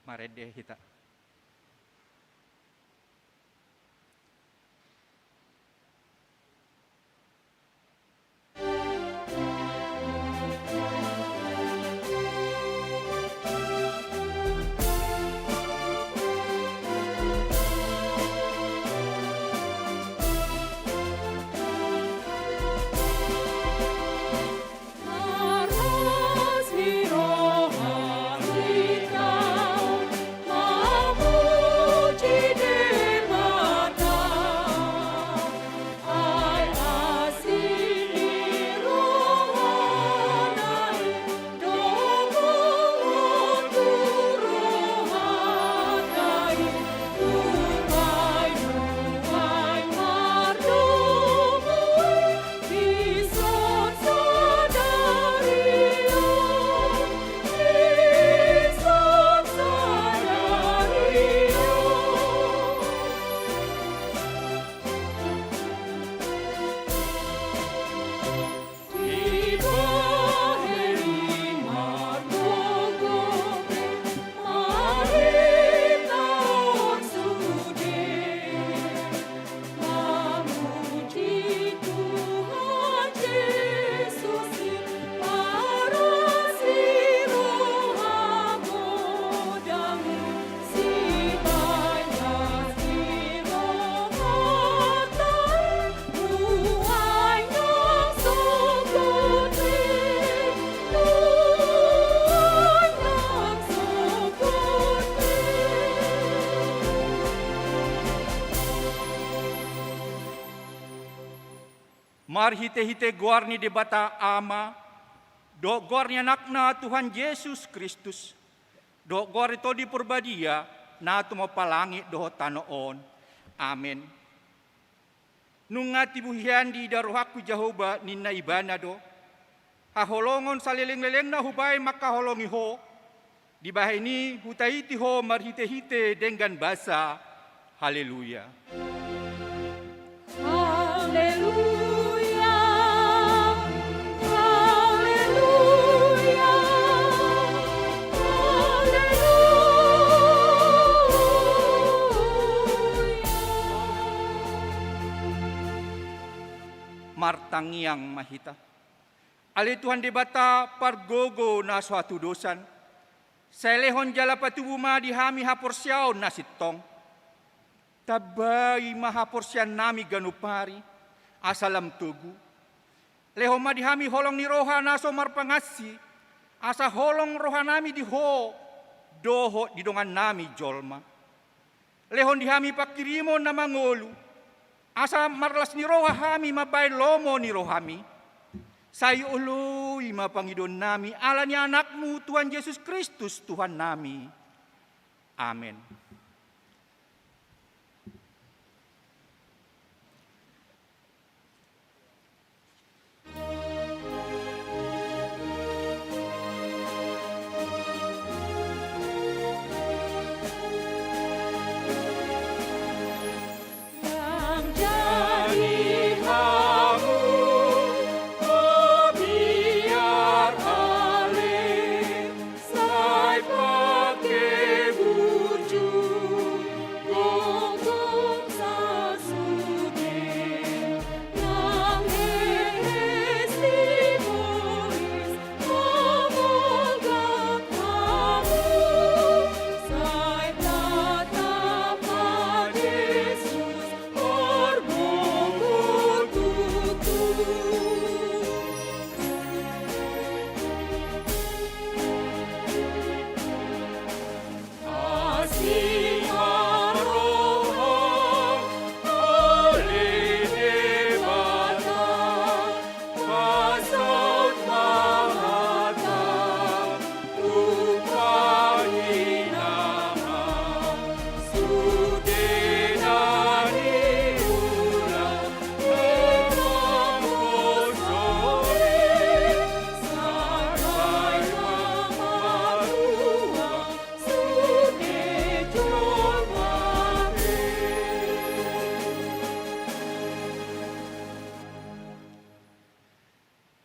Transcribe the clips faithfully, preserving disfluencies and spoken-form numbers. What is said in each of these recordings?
Marende hita. Marhitehite goar ni Debata Ama, dohot goar ni Anakna Tuhan Jesus Kristus, dohot goar ni Tondi Parbadia, na tumompa langit dohot tano on. Amen. Nunga tibu hian diida rohangku Jahowa, ninna Ibana do. Haholongon salelenglelengna hubahen mangkaholongi ho. Dibahen i hutaiti ho marhitehite denggan basa. Haleluya. Haleluya. Haleluya. Haleluya. Martangiang ma hita. Ale Tuhan Debata pargogo na so hatudosan, sai lehon jala patubu ma di hami haporseaon na sintong. Tambai ma haporseaonnami ganup ari, asa lam togu. Lehon ma di hami holong ni roha na so marpangansi, asa holong rohanami di Ho dohot di dongannami jolma. Lehon di hami pangkirimon na mangolu, asa marlas ni roha hami mambahen lomo ni rohami. Sai oloi ma pangidoannami ala ni Anakmu Tuhan Jesus Kristus Tuhannami. Amen. Sai pake burju, gonggong sasude, nang hehe sibolis, mamolgak hamu, sai tatap ma Jesus, margogo tutu.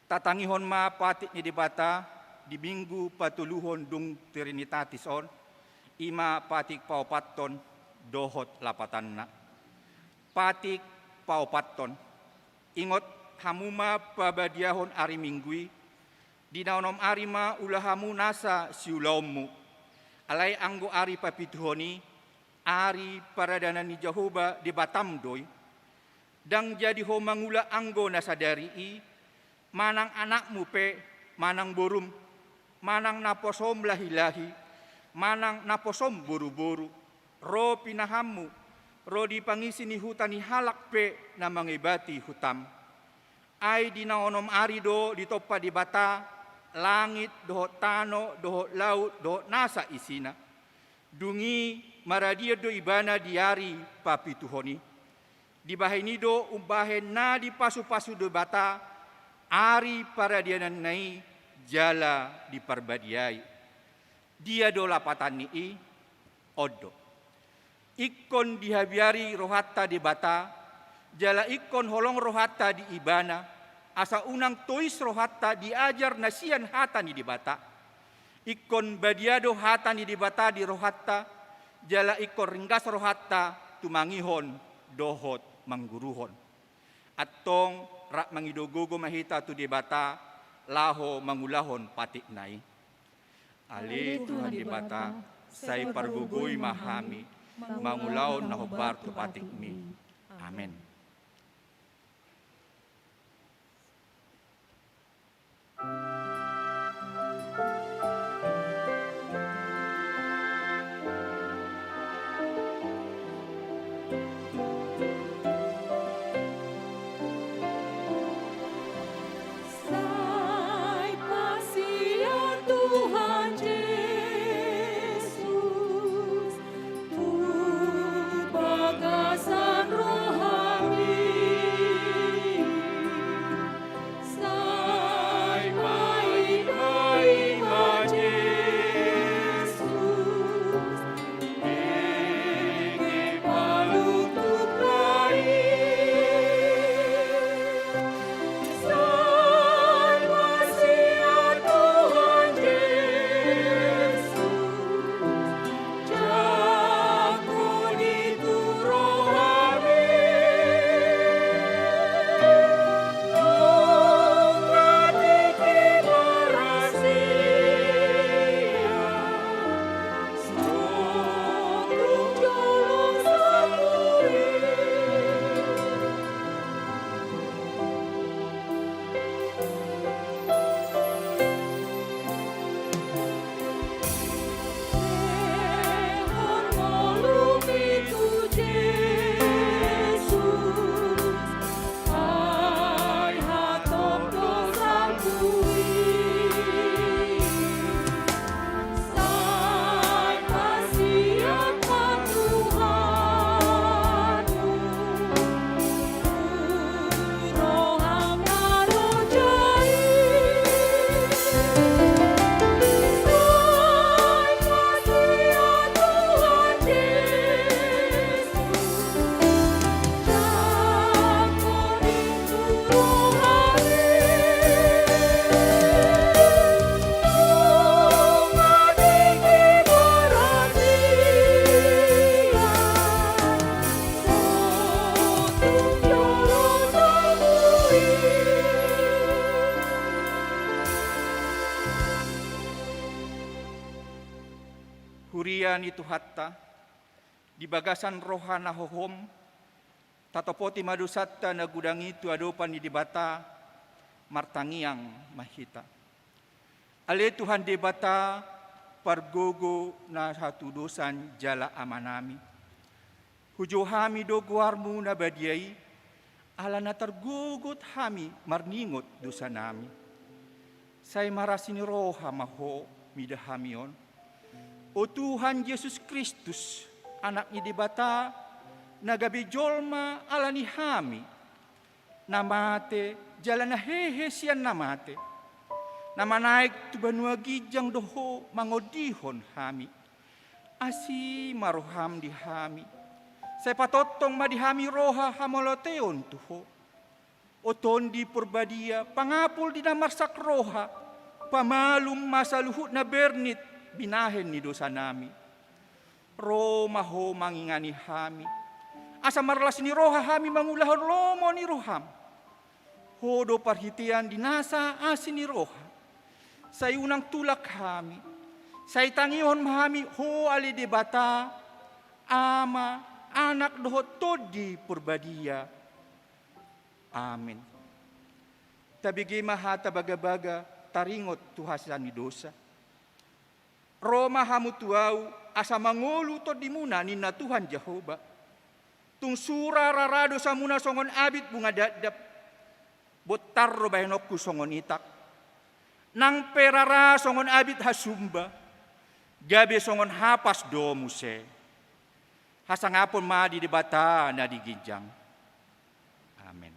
Tatangihon ma patik ni Debata di Minggu patoluhon dung Trinitatis on. I ma patik paopathon dohot lapatanna. Patik paopathon. Ingot hamu ma pabadiahon ari Minggu i, di na onom ari ma ula hamu nasa siulaonmu. Alai anggo ari papituhon i, ari paradanan ni Jahowa Debatam do i. Ndang jadi ho mangula anggo na sadari i, manang anakmu pe, manang borum, manang naposom lahilahi, manang naposom boruboru, ro pinahanmu, ro di pangisi ni huta ni halak pe na mangebati hutam. Ai di na onom ari do ditompa Debata langit dohot tano dohot laut dohot nasa isina. Dung i maradian do ibana di ari papituhon i. Dibahen i do umbahen na dipasupasu Debata ari paradiananna i jala diparbadiai. Dia do lapatanni i? On do. Ingkon dihabiari rohanta Debata, jala ingkon holong rohanta di Ibana, asa unang tois rohanta di ajar na sian hata ni Debata. Ingkon badia do hata ni Debata di rohanta, jala ingkon ringgas rohanta tumangihon dohot mangguruhon. Antong rap mangido gogo ma hita tu Debata laho mangulahon patikna i. Ale Tuhan Debata, sai pargogoi ma hami mangulahon na hombar tu patikmi. Amen. Sai pasian Tuhan Jesus tu bagasan rohami. Sai paima-ima Jesus, nunga palutuk ma i. Sai pasian Tuhan Jesus, jangkon i tu rohami. Nunga tingki marasian, sotung jolo salpu i. Sai pasian ma Tuhan, tu roham na loja i. Sai pasian Tuhan Jesus, jangkon i tu rohami. Nunga tingki marasian, sotung jolo salpu i. Huria ni Tuhanta, di bagasan roha na hohom, tatopoti ma dosanta na godang i tu adopan ni Debata, martangiang ma hita. Ale Tuhan Debata, pargogo na hatudosan jala Amanami. Hujou hami do goarmu na badia i, ala na targogot hami marningot dosanami. Sai marasi ni roha ma Ho mida hami on. O Tuhan Jesus Kristus, Anak ni Debata, na gabe jolma ala ni hami, na mate jala na hehe sian na mate, na manaek tu banua ginjang do Ho mangondihon hami. Asi ma roham di hami. Sai patongtong ma di hami roha hamauliateon tu Ho. O Tondi Porbadia, pangapul di na marsak roha, pamalum ma saluhut na bernit binahen ni dosanami. Ro ma Ho mangingani hami, asa marlas ni roha hami mangulahon lomo ni roham. Ho do parhitean di nasa asi ni roha. Sai unang tulak hami, sai tangihon ma hami Ho ale Debata, Ama, Anak dohot Tondi Porbadia. Amen. Tabege ma hata bagabaga taringot tu hasesaan ni dosa. Ro ma hamu tu Ahu, asa mangolu tondimuna, ninna Tuhan Jahowa. Tung sura rara dosamuna songon abit bunga dakdak. Bontar do bahenonku songon itak. Nang pe rara songon abit hasumba, gabe songon hapas do muse. Hasangapon ma di Debata na di ginjang. Amen.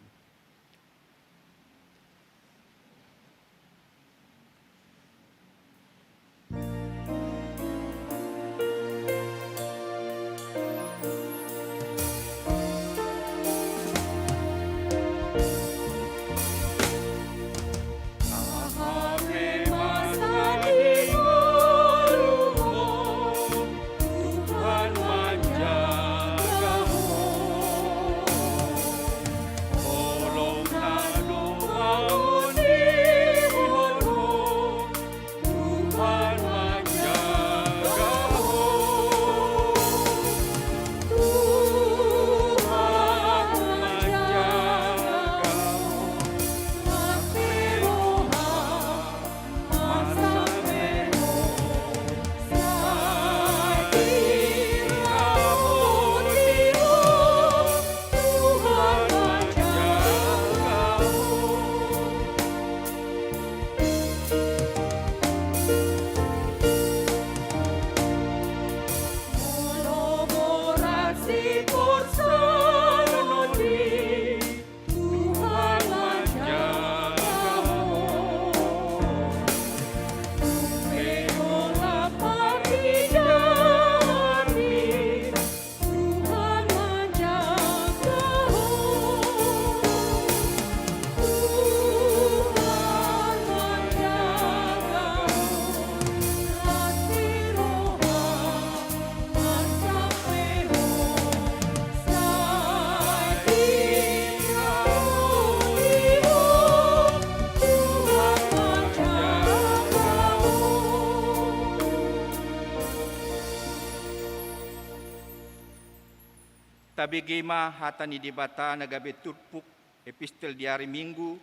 Tabege ma hata ni Debata na gabe turpuk, epistel di ari Minggu,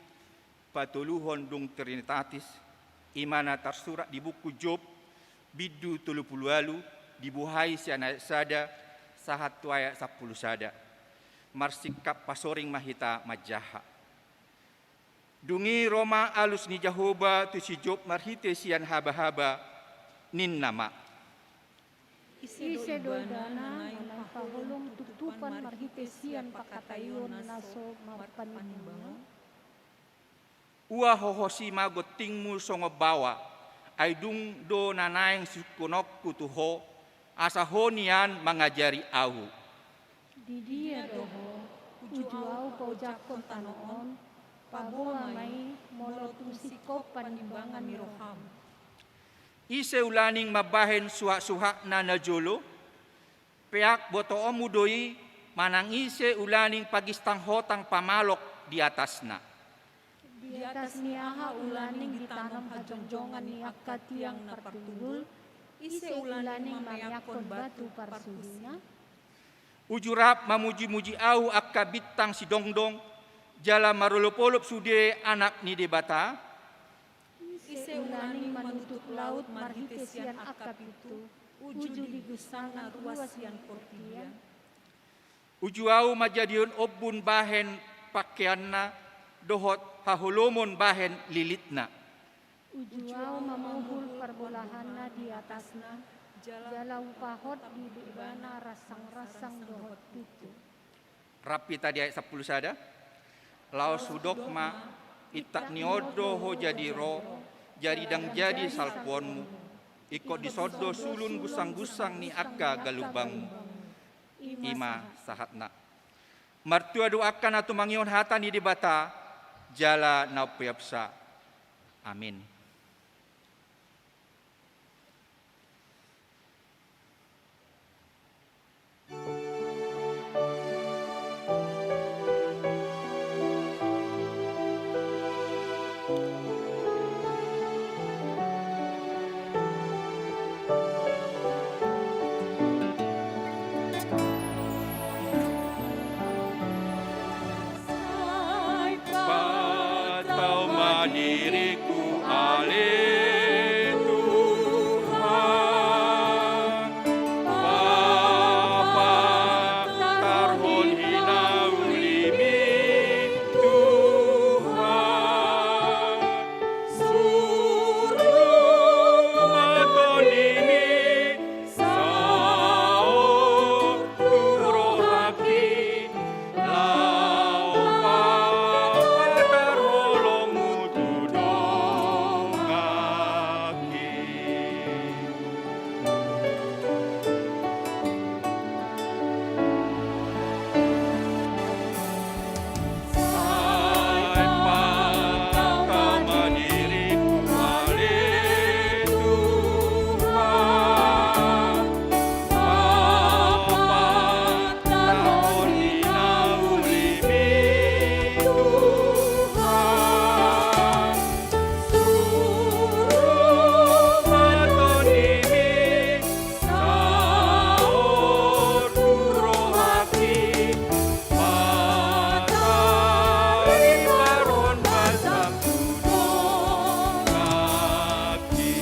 patoluhon dung Trinitatis, i ma na tarsurat di buku Job, bindu tolu pulu ualu, dibuhai sian ayat sada, sahat tu ayat sampulu sada. Marsingkat pasoring ma hita manjaha. Dung i ro ma alus ni Jahowa tu si Job marhite sian habahaba, ninna ma. Ise do ibana na naeng paholom tu Tuhan marhite sian pangkataion na so marpanimbangan? Ua hohosi ma gontingmu songon baoa, ai dung do na naeng sungkunonku tu ho, asa ho nian mangajari ahu. Di dia do ho, uju ahu paojakhon tano on, paboa ma i molo tung singkop panimbangan ni roham. Ise ulaning mambahen suhatsuhatna najolo? Peak botoonmu do i, manang ise ulaning pagistang hotang pamalok di atasna? Di atas ni aha ulaning ditanom hajongjongan ni angka tiang na partundul? Ise ulaning mameakkon batu parsudina? Uju rap mamujimuji ahu angka bintang sidongdong, jala marolopolop sude anak ni Debata? Ise ulaning manutup laut marhite sian angka pintu, uju digusanna ruas sian portibi an? Uju ahu manjadihon ombun bahen pangkeanna, dohot haholomon bahen lilitna. Uju ahu mamohul parbolahanna di atasna, jala hupahot di ibana ransangransang dohot pintu. Rap hita di ayat sampulu sada. Laos hudok ma, intak ni on do ho jadi ro, jadi ndang jadi salpuonmu. Ingkon dison do sulun gunsanggunsang ni angka galumbangmu. I ma sahatna. Martua do angka na tumangihon hata ni Debata, jala na umpeopsa. Amin. Diriku ale Tuhan, papatarhon hinaulimi Tuhan, surung ma tondimi saut tu rohangki, laho papatar holongmu tu donganki. Sai pantau ma diriku ale Tuhan, papatarhon hinaulimi Tuhan, surung ma tondimi saut tu rohangki, papatarhon basaM tu donganki.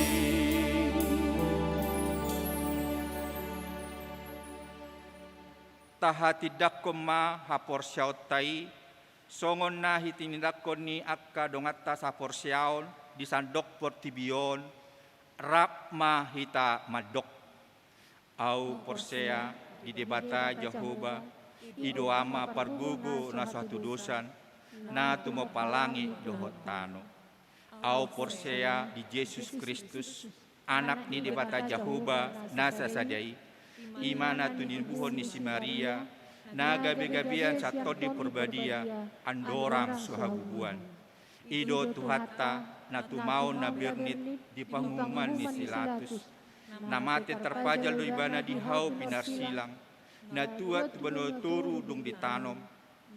Tahatindangkon ma haporseaonta i, songon na hitinindangkon ni angka donganta saporseaon di sandok portibi on, rap ma hita mandok. Ahu porsea di Debata Jahowa, i do Ama pargogo na so hatudosan, na tumompa langit dohot tano. Ahu porsea di Jesus Kristus, Anak ni Debata Jahowa na sasada i, i ma na tinibuhon ni si Maria, na gabegabean sian Tondi Parbadia, andorang so habubuan. I do Tuhanta, na tumaon na bernit di panguhuman ni si Pilatus, na mate tarpajal do Ibana di hau pinarsilang, na tuat tu banua toru dung ditanom,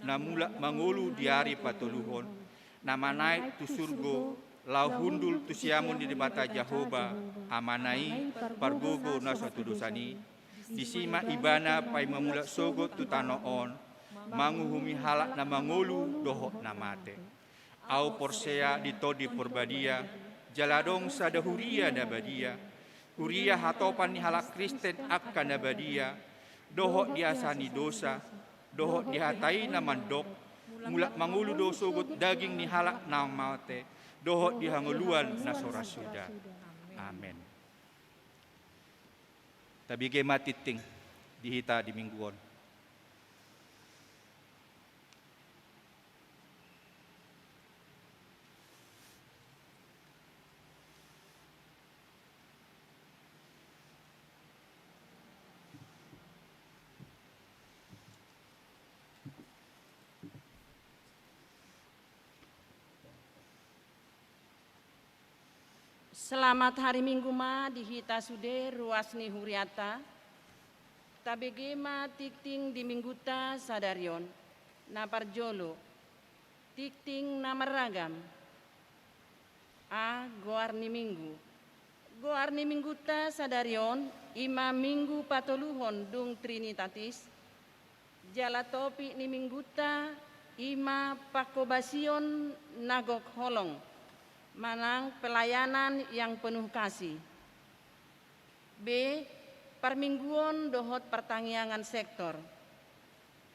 na mulak mangolu di ari patoluhon, na manaek tu surgo, laho hundul tu siamun ni Debata Jahowa, Amana i, pargogo na so hatudosan i. Disi ma Ibana paima mulak sogot tu tano on, manguhumi halak na mangolu dohot na mate. Ahu porsea di Tondi Parbadia, jala adong sada huria na badia, huria hatopan ni halak Kristen angka na badia, dohot di asa ni dosa, dohot di hata i na mandok, mulak mangolu do sogot daging ni halak na mate, dohot di hangoluan na so ra suda. Amen. Tabege ma tingting di hita di minggu on. Selamat hari Minggu ma di hita sude ruas ni huriata. Tabege ma tingting di minggunta sadari on. Na parjolo, tingting na marragam. A, goar ni minggu. Goar ni minggunta sadari on, i ma minggu patoluhon dung Trinitatis, jala topik ni minggunta i ma pangkobasion na gok holong, manang pelayanan yang penuh kasih. B, parmingguon dohot partangiangan sektor.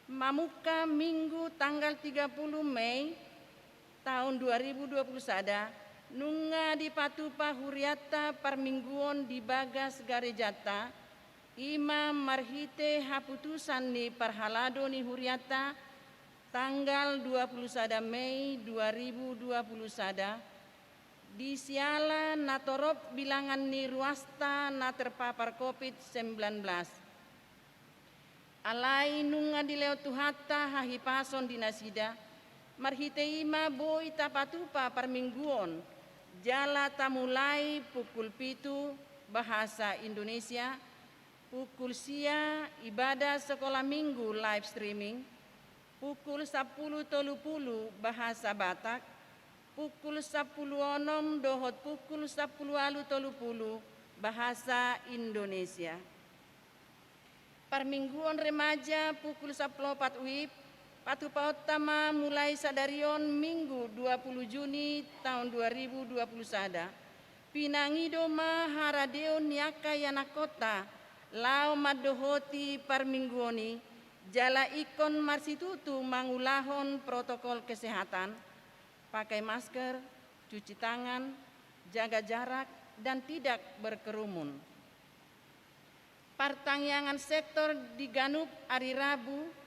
Mamungka Minggu tanggal tiga puluh Mei taon dua ribu dua puluh sada, nunga dipatupa hurianta parmingguon di bagas garejanta, i ma marhite haputusan ni parhalado ni hurianta tanggal dua puluh sada Mei dua ribu dua puluh sada, di siala na torop bilangan ni ruasta na terpapar covid sembilan belas. Alai nunga dilehon Tuhanta hahipason di nasida, marhite i ma boi tapatupa parmingguon, jala tamulai pukul pitu bahasa Indonesia, pukul sia ibadah sekolah minggu live streaming, pukul sampulu tolu pulu bahasa Batak, pukul sampulu onom dohot pukul sampulu ualu tolu pulu bahasa Indonesia. Parmingguon remaja pukul sampulu opat WIB, Patupaonta ma mulai sadari on Minggu dua puluh Juni taon dua ribu dua puluh sada. Pinangido ma haradeon ni angka ianakkonta laho mandohoti parmingguon i, jala ingkon marsitutu mangulahon protokol kesehatan, pakai masker, cuci tangan, jaga jarak, dan tidak berkerumun. Partangiangan sektor di ganup ari Rabu,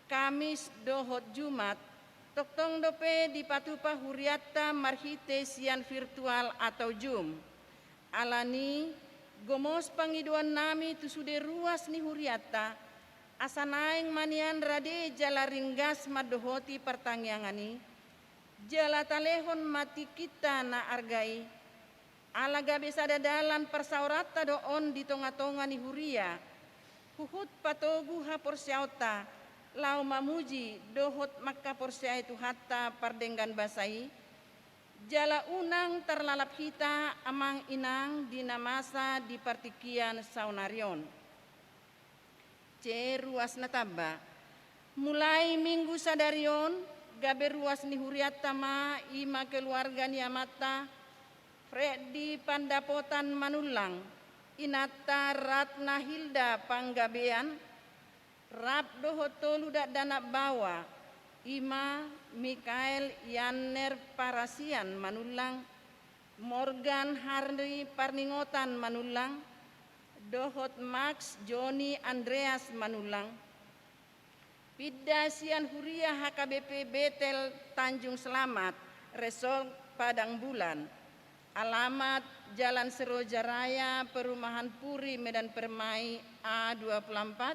Kamis dohot Jumat, tongtong dope dipatupa hurianta marhite sian virtual atau Zoom. Alani, gomos pangidoannami tu sude ruas ni hurianta, asa naeng ma nian rade jala ringgas mandohoti partangiangan i, jala talehon ma tingkinta na arga i, ala gabe sada dalan parsaoranta do on di tonga-tonga ni huria, huhut patogu haporseaonta, laho mamuji dohot mangkaporseai Tuhanta pardenggan basa i, jala unang tarlalap hita amang inang di na masa di partingkian saonari on. C. Ruas na tamba. Mulai Minggu sadari on, gabe ruas ni hurianta ma i ma keluarga ni amanta Freddy Pandapotan Manullang, inanta Ratna Hilda Panggabean, rap dohot tolu dakdanak baoa, i ma Mikael Yanner Parasian Manullang, Morgan Harry Parningotan Manullang, dohot Max Joni Andreas Manullang. Pinda sian huria H K B P Betel Tanjung Selamat, Resort Padang Bulan. Alamat Jalan Seroja Raya, Perumahan Puri, Medan Permai, A dua puluh empat,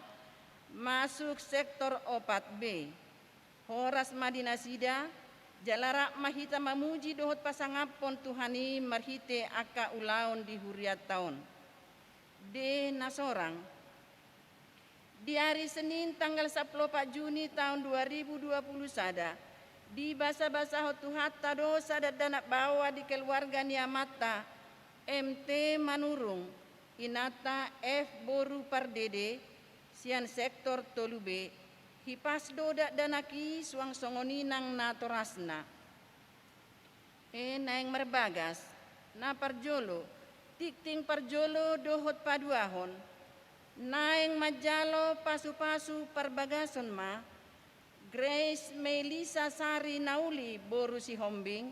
masuk sektor opat B. Horas ma di nasida, jala rap ma hita mamuji dohot pasangaphon Tuhan i marhite angka ulaon di hurianta on. D. Na sorang. Di ari Senin tanggal sampulu opat Juni taon dua ribu dua puluh sada, dibasabasahon Tuhanta do sada dakdanak baoa di keluarga ni amanta, M T Manurung, inanta F boru Pardede, sian sektor tolu B, hipas do dakdanak i suang songon i nang natorasna. E, naeng marbagas. Na parjolo, tingting parjolo dohot paduahon. Naeng manjalo pasupasu parbagason ma Grace Melisa Sari Nauli boru Sihombing,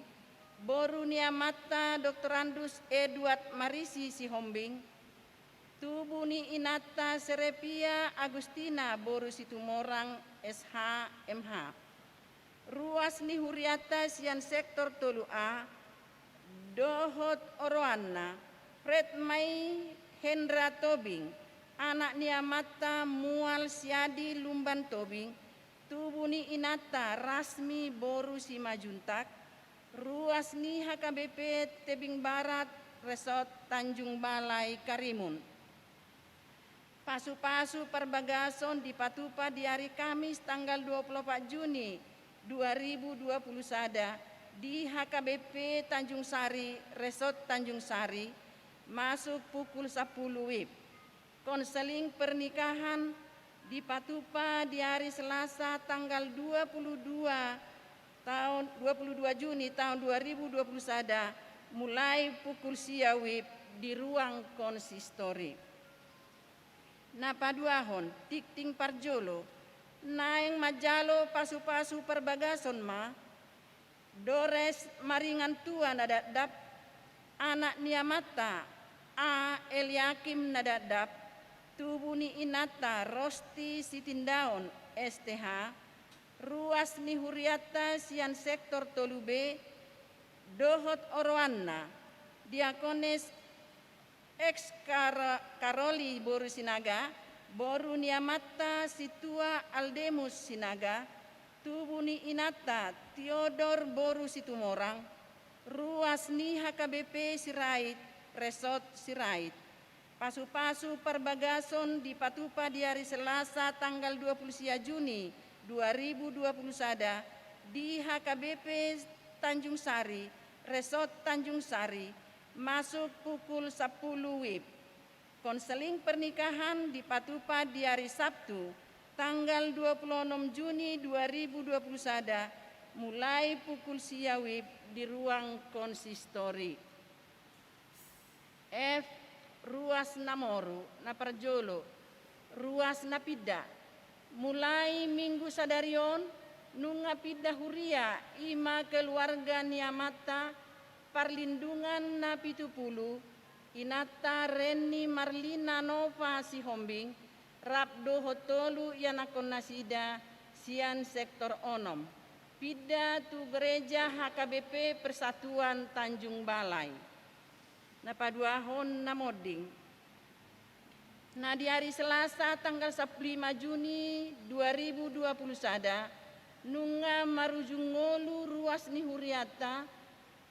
boru ni amanta Doktorandus Edward Marisi Sihombing, tubu ni inanta Serepia Agustina boru Situmorang S H M H. Ruas ni hurianta sian sektor tolu A, dohot oroanna, Fred ma i Hendra Tobing, anak ni amanta Mual Siadi Lumban Tobing, tubu ni inanta Rasmi boru Simanjuntak, ruas ni H K B P Tebing Barat, Resort Tanjung Balai Karimun. Pasupasu parbagason dipatupa di ari Kamis tanggal dua puluh opat Juni dua ribu dua puluh sada di H K B P Tanjung Sari, Resort Tanjung Sari, masuk pukul sampulu WIB. Konseling pernikahan dipatupa di ari Selasa tanggal dua puluh dua taon, dua puluh dua Juni taon dua ribu dua puluh sada, mulai pukul sia WIB di ruang konsistori. Na paduahon, tingting parjolo, naeng manjalo pasupasu parbagason ma Dores Maringantua na dakdap, anak ni amanta A Eliakim na dakdap, tubu ni inanta Rosti Sitindaon S T H, ruas ni hurianta sian sektor tolu B, dohot oroanna, Diakones Ex Kar-, Karoli boru Sinaga, boru ni amanta Situa Aldemus Sinaga, tubu ni inanta Tiodor boru Situmorang, ruas ni H K B P Sirait, Resort Sirait. Pasupasu parbagason dipatupa di ari Selasa tanggal dua puluh sia Juni dua ribu dua puluh sada di H K B P Tanjung Sari, Resort Tanjung Sari, masuk pukul sampulu WIB. Konseling pernikahan dipatupa di ari Sabtu Tanggal dua puluh enam Juni dua ribu dua puluh sada, mulai pukul sia WIB di ruang konsistori. F. Ruas na moru. Na parjolo, ruas na pinda. Mulai minggu sadari on, nunga pinda huria, i ma keluarga ni amanta Parlindungan na pitu pulu, inanta Renny Marlina Nova Sihombing, rap dohot tolu ianakkonnasida sian sektor onom, pinda tu gereja H K B P Persatuan Tanjung Balai. Na paduahon na monding. Na di ari Selasa tanggal sampulu lima Juni dua ribu dua puluh sada, nunga marujung ngolu ruas ni hurianta,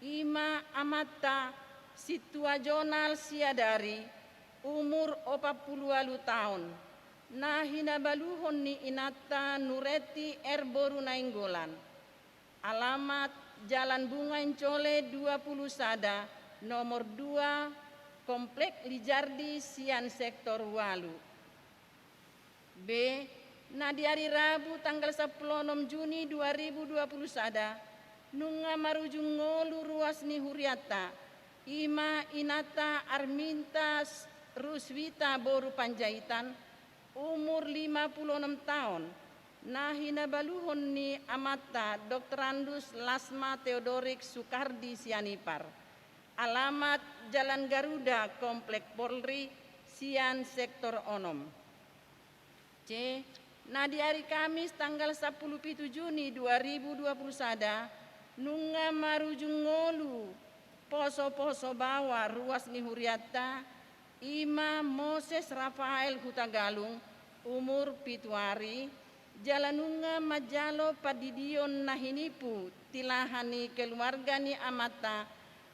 i ma amanta Sintua Jonal Siadari, umur opat pulu ualu taon, na hinabaluhon ni inanta Nureti R Boru Nainggolan. Alamat Jalan Bunga Incole dua pulu sada, nomor dua, Komplek Lijardi sian sektor ualu. B. Na di ari Rabu tanggal sampulu onom Juni dua ribu dua puluh sada, nunga marujung ngolu ruas ni hurianta, i ma inanta Arminta Ruswita Boru Panjaitan, umur lima pulu onom taon, na hinabaluhon ni amanta Doktorandus Lasma Theodorik Sukardi Sianipar. Alamat Jalan Garuda, Komplek Polri, sian sektor onom. C. Na di ari Kamis tanggal sampulu pitu Juni dua ribu dua puluh sada, nunga marujung ngolu poso-poso baoa ruas ni hurianta, i ma Moses Rafael Hutagalung, umur pitu ari, jala nunga manjalo pandidion na hinipu di lahan ni keluarga ni amanta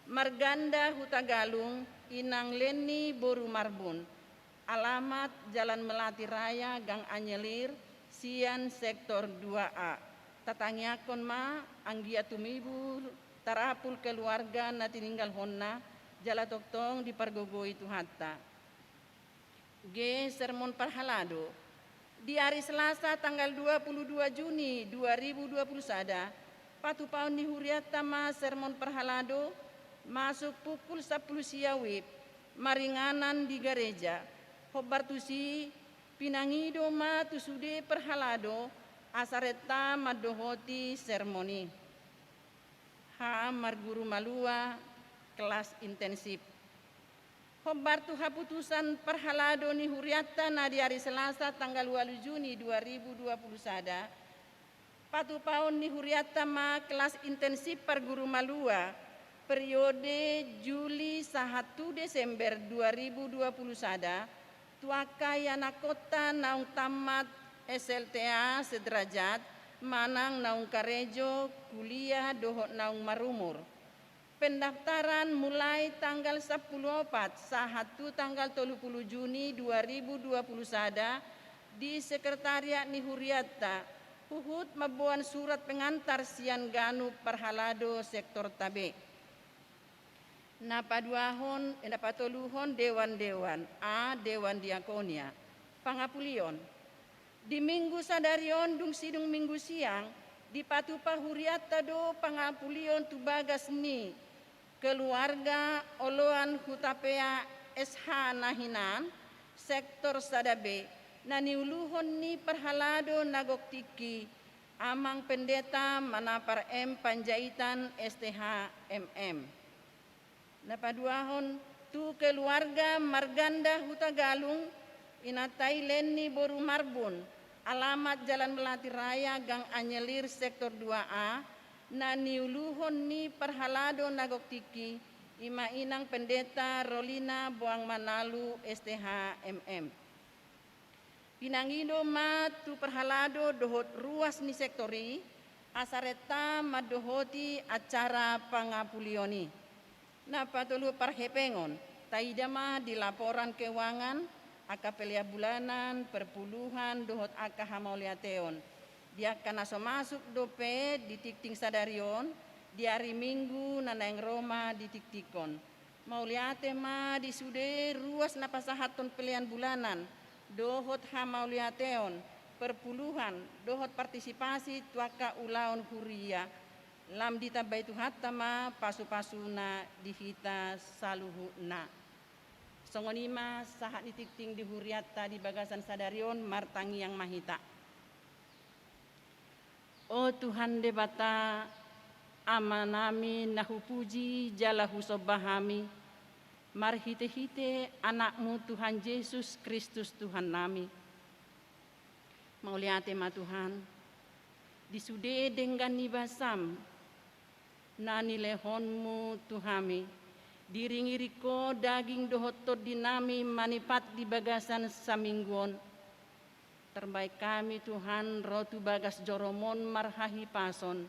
Marganda Hutagalung, inang Leni Boru Marbun. Alamat Jalan Melati Raya, Gang Anyelir, sian sektor dua A. Tatangiangkon ma anggiat tumibur tarapul keluarga na tininggalhonna, jala tongtong dipargogoi Tuhanta. G. Sermon parhalado. Di ari Selasa tanggal dua pulu dua Juni dua ribu dua puluh sada, patupaon ni hurianta ma sermon parhalado, masuk pukul sampulu sia WIB, maringanan di gareja. Hombar tusi, pinangido ma tu sude parhalado asa renta mandohoti sermon i. H. Marguru malua, kelas intensif. Hombar tu haputusan parhalado ni hurianta na di ari Selasa tanggal ualu Juni dua ribu dua puluh sada, patupaon ni hurianta ma kelas intensif parguru malua, periode Juli sahat tu Desember dua ribu dua puluh sada, tu angka ianakkonta naung tammat S L T A sederajat, manang naung karejo, kuliah, dohot naung marumur. Pendaftaran mulai tanggal sampulu opat sahat tu tanggal tolu pulu Juni dua ribu dua puluh sada di sekretariat ni hurianta, huhut mamboan surat pengantar sian ganup parhalado sektorta be. Na paduahon, eh, na patoluhon dewan-dewan, A. Dewan diakonia. Pangapulion. Di minggu sadari on dung sidung minggu siang, dipatupa hurianta do pangapulion tu bagas ni keluarga Oloan Hutapea S H na hinan, sektor sada B, na niuluhon ni parhalado na gok tingki, Amang Pendeta Manapar M Panjaitan S T H M M. Na paduahon tu keluarga Marganda Hutagalung, inanta i Leni Boru Marbun, alamat Jalan Melati Raya, Gang Anyelir, sektor dua A, na niuluhon ni parhalado na gok tingki, i ma inang Pendeta Rolina Boang Manalu S T H M M. Pinangido ma tu parhalado dohot ruas ni sektor i, asa renta mandohoti acara pangapulion i. Na patolu parhepengon, taida ma di laporan keuangan, angka pelean bulanan, perpuluhan, dohot angka hamauliateon. Di angka na so masuk dope di tingting sadari on, di ari Minggu na naeng ro ma ditingtingkon. Mauliate ma di sude ruas na pasahathon pelean bulanan dohot hamauliateon, perpuluhan dohot partisipasi tu angka ulaon huria. Lam ditambai Tuhanta ma pasupasuna di hita saluhutna. Songon i ma sahat ni tingting di hurianta di bagasan sadari on, martangiang ma hita. O Tuhan Debata, Amanami na hupuji jala husomba hami, marhitehite Anakmu Tuhan Jesus Kristus Tuhannami. Mauliate ma Tuhan, di sude denggan ni basaM na nilehonMu tu hami, diiringiring Ho daging dohot tondinami manipat di bagasan saminggu on. Tarbaen hami Tuhan ro tu bagas joroM on marhahipason,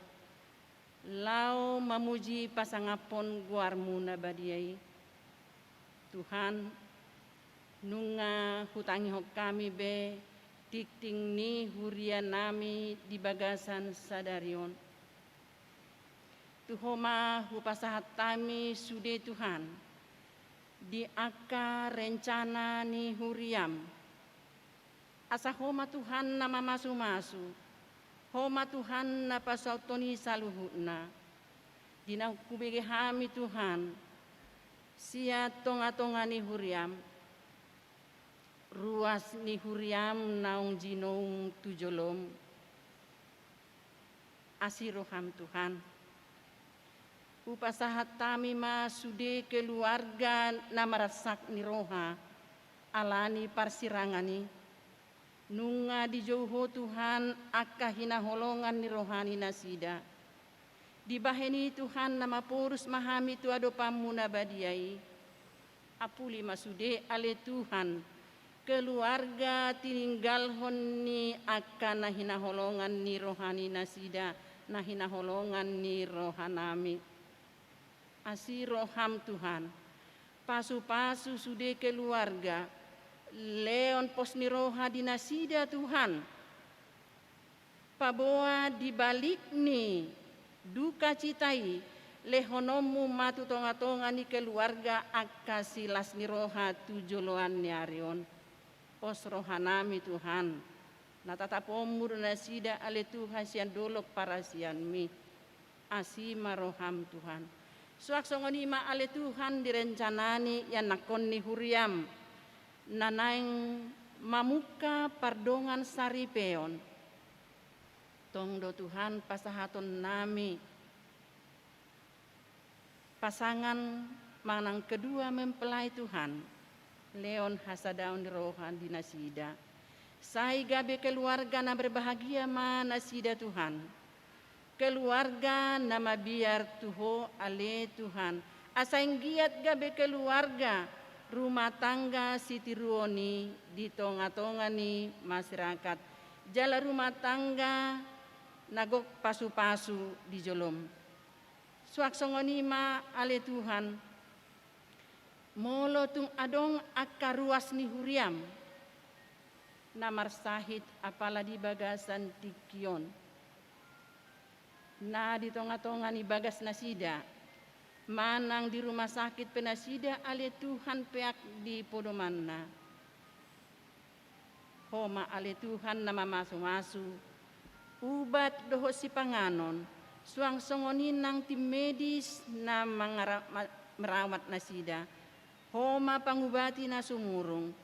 laho mamuji pasangaphon goarMu na badia i. Tuhan, nunga hutangihon hami be tingting ni hurianami di bagasan sadari on. Tu Ho ma hupasahat hami sude Tuhan, di angka rencana ni huriaM. Asa Ho ma Tuhan na mamasumasu, Ho ma Tuhan na pasuauthon i saluhutna. Di naung hubege hami Tuhan, sian tongatonga ni huriaM, ruas ni huriaM naung jinoum tu joloM. Asi rohaM Tuhan. Hupasahat hami ma sude keluarga na marsak ni roha, ala ni parsirangan i. Nunga dijou Ho Tuhan angka hinaholongan ni roha ni nasida. Dibahen i Tuhan na maporus ma hami tu adopanMu na badia i. Apuli ma sude ale Tuhan, keluarga tininggalhon ni angka na hinaholongan ni roha ni nasida, na hinaholongan ni rohanami. Asi rohaM Tuhan, pasupasu sude keluarga, lehon pos ni roha di nasida Tuhan. Paboa di balik ni duka cita i, lehononMu ma tu tongatonga ni keluarga angka silas ni roha tu joloan ni ari on. Pos rohanami Tuhan, na tataponMu do nasida ale Tuhan sian dolok parasianMi. Asi ma rohaM Tuhan. Suang songon i ma ale Tuhan di rencana ni ianakhon ni huriaM na naeng mamungka pardongan saripeon. Tong do Tuhan pasahatonnami pasangan manang kedua mempelai Tuhan, lehon hasadaon ni roha di nasida. Sai gabe keluarga na berbahagia ma nasida Tuhan. Keluarga na mabiar tu Ho ale Tuhan. Asa anggiat gabe keluarga rumah tangga sitiruon i di tongatonga ni masyarakat. Jala rumah tangga na gok pasupasu di joloM. Suang songon i ma ale Tuhan, molo tung adong angka ruas ni huriaM na marsahit apala di bagasan tingki on, na di tongatonga ni bagas nasida, manang di rumah sakit pe nasida ale Tuhan peak di podomanna. Ho ma ale Tuhan na mamasumasu ubat dohot sipanganon, suang songon i nang tim medis na mangara-, ma-, merawat nasida. Ho ma pangubati na sumurung.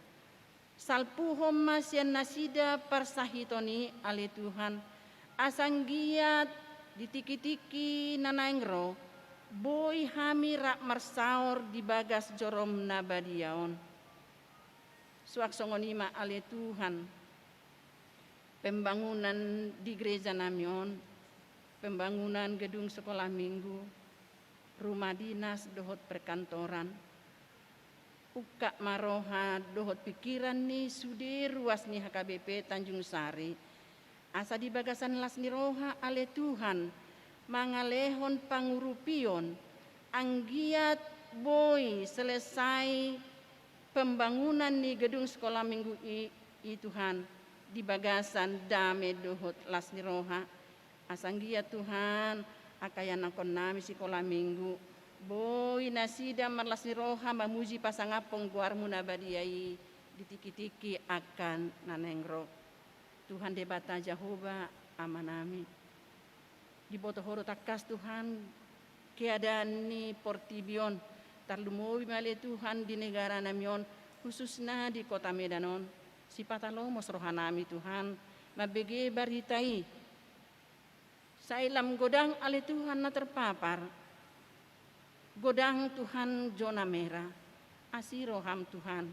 Salpuhon ma sian nasida parsahiton i ale Tuhan, asa anggiat di tingkitingki na naeng ro, boi hami rap marsaor di bagas joroM na badia on. Suang songon i ma ale Tuhan, pembangunan di gereja nami on, pembangunan gedung sekolah minggu, rumah dinas dohot perkantoran. Ungkap ma roha dohot pingkiran ni sude ruas ni H K B P Tanjung Sari. Asa di bagasan las ni roha ale Tuhan, mangalehon pangurupion, anggiat boi selesai pembangunan ni gedung sekolah minggu i, i Tuhan, di bagasan dame dohot las ni roha. Asa anggiat Tuhan, angka ianakhon nami sikola minggu, boi nasida marlas ni roha mamuji pasangaphon goarMu na badia i di tingkitingki angka na naeng ro. Tuhan Debata Jahowa Amanami, diboto Ho do tangkas Tuhan keadaan ni portibi on, tarlumobi ma ale Tuhan di negaranami on, khususna di kota Medan on. Sipata lomos rohanami Tuhan mambege barita i. Sai lam godang ale Tuhan na terpapar, godang Tuhan zona merah. Asi roham Tuhan,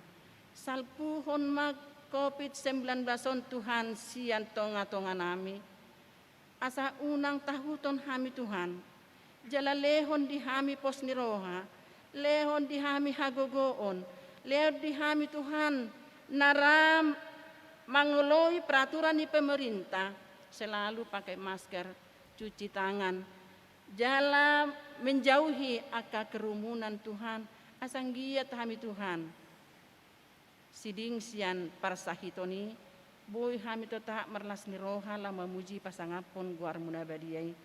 salpuhon ma covid sembilan belas on Tuhan sian tonga-tonganami. Asa unang tahuton hami Tuhan, jala lehon di hami pos ni roha, lehon di hami hagogoon, lehon di hami Tuhan na ra mangoloi peraturan ni pemerintah, selalu pakai masker, cuci tangan, jala menjauhi angka kerumunan Tuhan, asa anggiat hami Tuhan siding sian parsahiton i, boi hami totap marlas ni roha laho mamuji pasangaphon goarmu na badia i.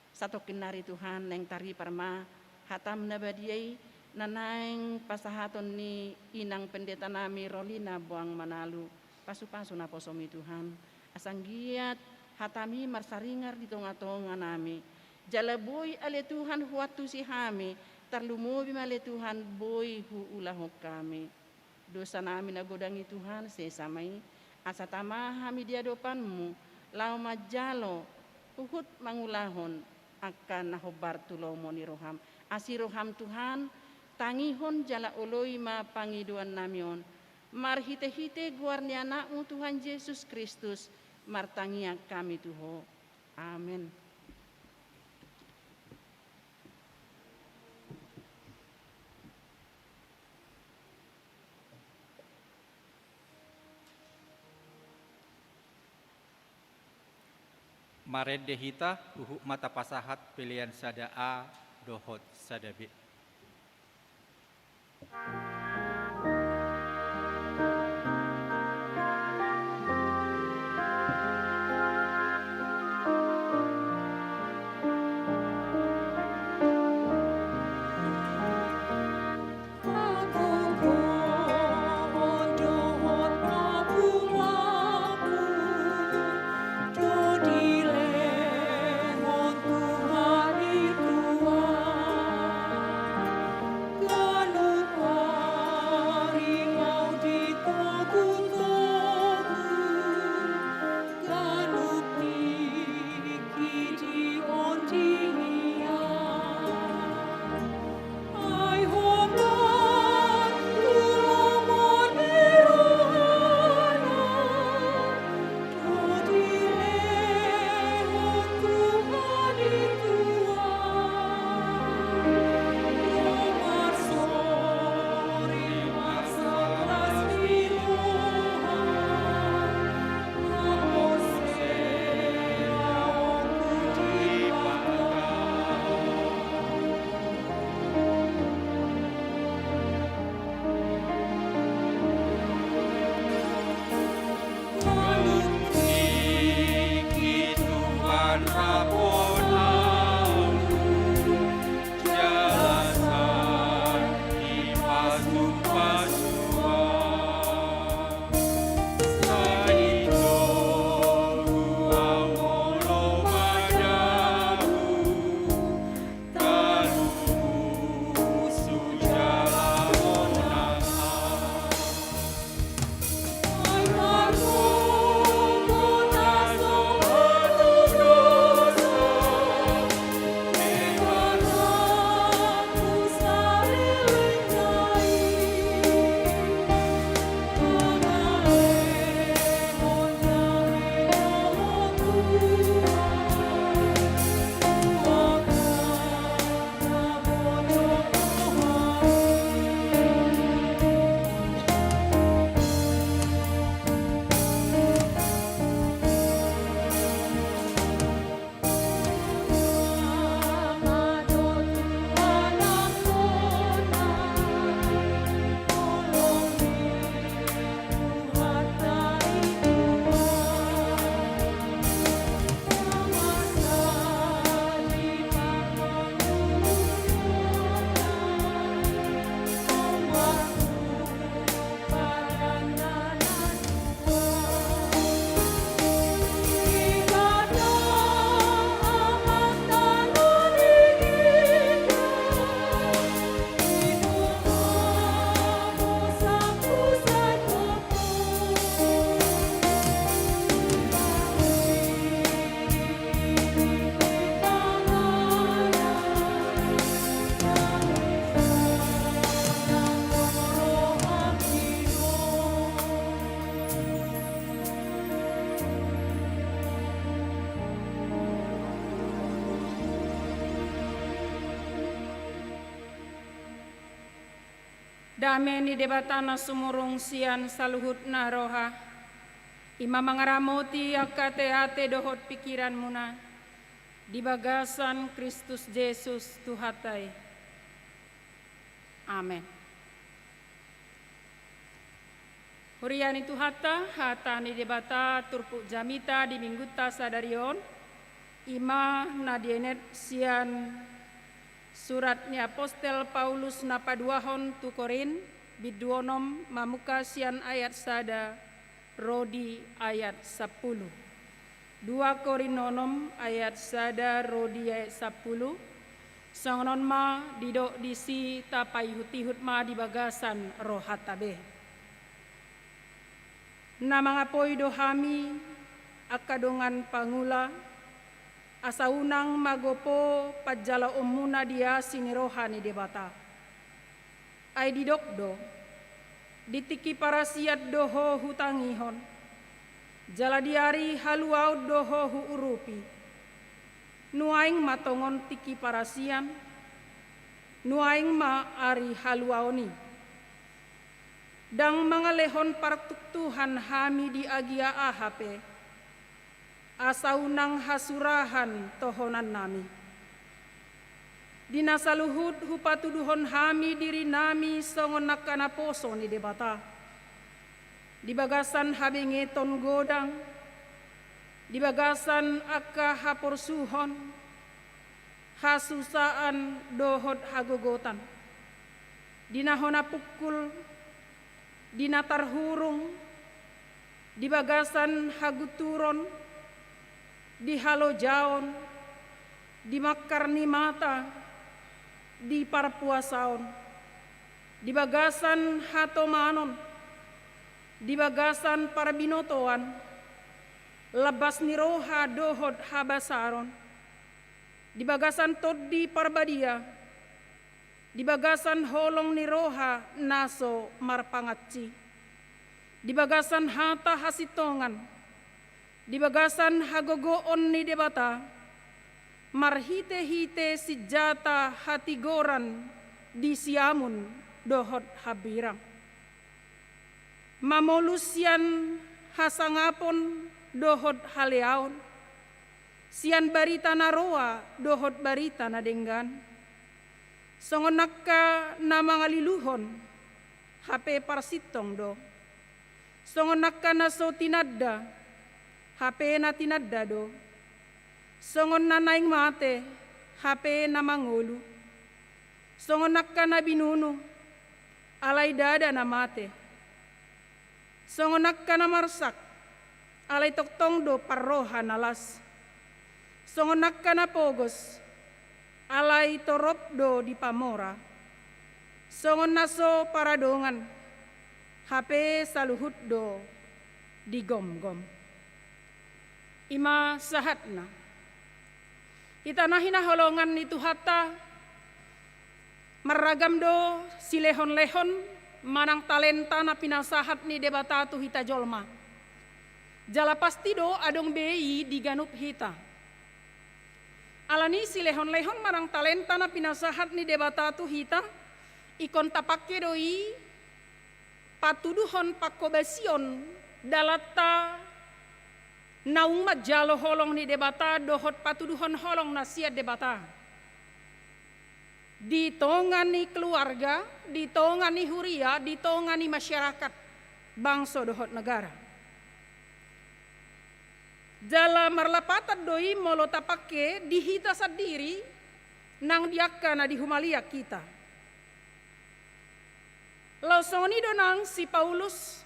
Satongkin nari Tuhan naeng taripar ma hatam na badia i, na naeng pasahaton ni inang pendetanami Rolina Boang Manalu, pasu-pasu naposomi Tuhan. Asa anggiat hatami marsaringar di tonga-tonganami. Jala boi ale Tuhan huantusi hami, tarlumobi ma ale Tuhan boi huulahon hami. Dosanami na godang i Tuhan sesa ma i, asa tama hami di adopanmu, laho manjalo huhut mangulahon angka na hombar tu lomo ni roham. Asi roham Tuhan, tangihon jala oloi ma pangidoannami on. Marhite-hite goar ni Anakmu Tuhan Jesus Kristus, martangiang hami tu Ho. Amen. Marende hita, huhut ma tapasahat pelean sada A dohot sada B. Dame ni Debata na sumurung sian saluhutna roha, i ma mangaramoti angka ateate dohot pingkiranmuna di bagasan Kristus Jesus Tuhanta i. Amen. Huria ni Tuhanta, hata ni Debata turpuk jamita di minggunta sadari on, i ma na dienet sian surat ni apostel Paulus na paduahon tu Korint, bindu onom, mamungka sian ayat sada ro di ayat sampulu. Dua Korint onom ayat sada ro di ayat sampulu. Songon on ma didok disi, tapaihutihut ma di bagasan rohanta be. Na mangapoi do hami, angka dongan pangula, asa unang magopo panjaloonmuna di asi ni roha ni Debata. Ai didok do: Di tingki parasian do ho hutangihon, jala di ari haluaon do ho huurupi. Nuaeng ma tongon tingki parasian, nuaeng ma ari haluaon i. Ndang mangalehon partuktuhan hami di agia aha pe, asa unang hasurahan tohonannami. Di na saluhut hupatuduhon hami dirinami songon angka naposo ni Debata, di bagasan habengeton godang, di bagasan angka haporsuhon, hasusaan dohot hagogotan, di na hona pungkul, di na tarhurung, di bagasan hagunturon, di halojaon, di mangkar ni mata, di parpuasaon, di bagasan hatomanon, di bagasan parbinotoan, lambas ni roha dohot habasaron, di bagasan Tondi Parbadia, di bagasan holong ni roha na so marpangansi, di bagasan hata hasintongan, di bagasan hagogoon ni Debata, marhitehite sinjata hatigoran di siamun dohot hambirang. Mamolus sian hasangapon dohot haleaon, sian barita na roa dohot barita na denggan. Songon angka na mangaliluhon, hape parsintong do. Songon angka na so tinanda, hape na tinanda do. Songon na naeng mate, hape na mangolu. Songon angka na binunu, alai ndada na mate. Songon angka na marsak, alai tongtong do parroha na las. Songon angka na pogos, alai torop do dipamora. Songon na so paradongan, hape saluhut do digomgom. I ma sahatna. Hita na hinaholongan ni Tuhanta, marragam do silehonlehon manang talenta na pinasahat ni Debata tu hita jolma. Jala pasti do adong be i di ganup hita. Alani silehonlehon manang talenta na pinasahat ni Debata tu hita, ingkon tapangke do i patuduhon pangkobasion dalanta naung manjalo holong ni Debata dohot patuduhon holong na sian Debata di tonga ni keluarga, di tonga ni huria, di tonga ni masyarakat, bangso dohot negara. Jala marlapatan do i molo tapangke di hita sandiri nang di angka na di humaliang hita. Laos songon i do nang si Paulus,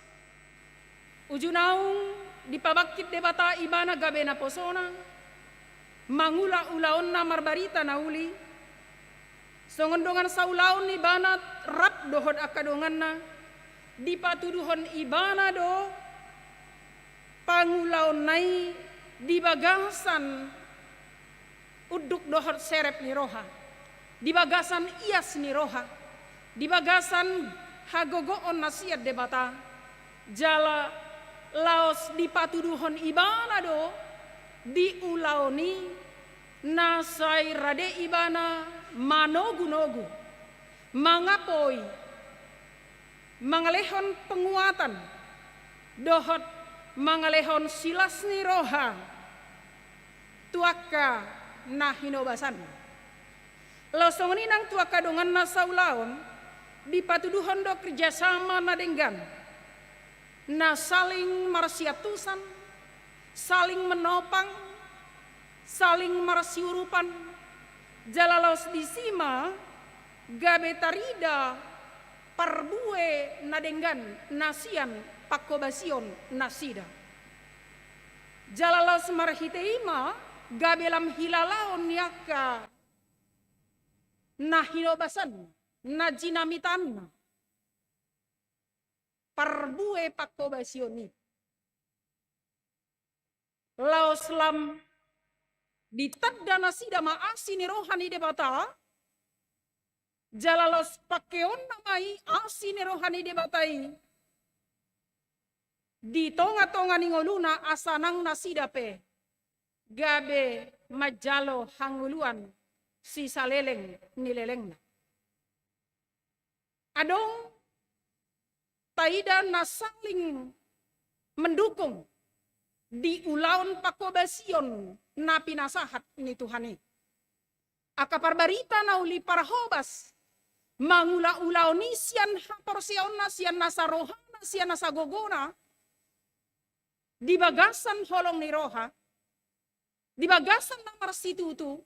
uju naung dipabangkit Debata ibana gabe naposona, mangula ulaonna marbarita na uli, songon dongan saulaon ibana rap dohot angka donganna, dipatuduhon ibana do pangulaonna i di bagasan unduk dohot serep ni roha, di bagasan ias ni roha, di bagasan hagogoon na sian Debata, jala laos dipatuduhon ibana do di ulaon i na sai rade ibana manogunogu, mangapoi, mangalehon penguatan dohot mangalehon silas ni roha tu angka na hinobasan. Laos songon i nang tu angka dongan na saulaon, dipatuduhon do kerjasama na denggan, na saling marsiantusan, saling menopang, saling marsiurupan, jala laos disi ma gabe tarida parbue na denggan na sian panghobasion nasida. Jala laos marhite i ma gabe lam hilalaon ni angka na hinobasan, na jinamitanna parbue panghobasion i. Laos lam ditanda nasida ma asi ni roha ni Debata, jala laos pangkeonna ma i asi ni roha ni Debata i di tongatonga ni ngoluna, asa nang nasida pe gabe manjalo hangoluan sisaleleng ni lelengna. Adong taida na saling mendukung di ulaon panghobasion na pinasahat ni Tuhan i. Angka parbarita na uli parhobas mangula ulaon i sian haporseaonna, sian nasa rohana, sian nasa gogona, di bagasan holong ni roha, di bagasan na marsitutu,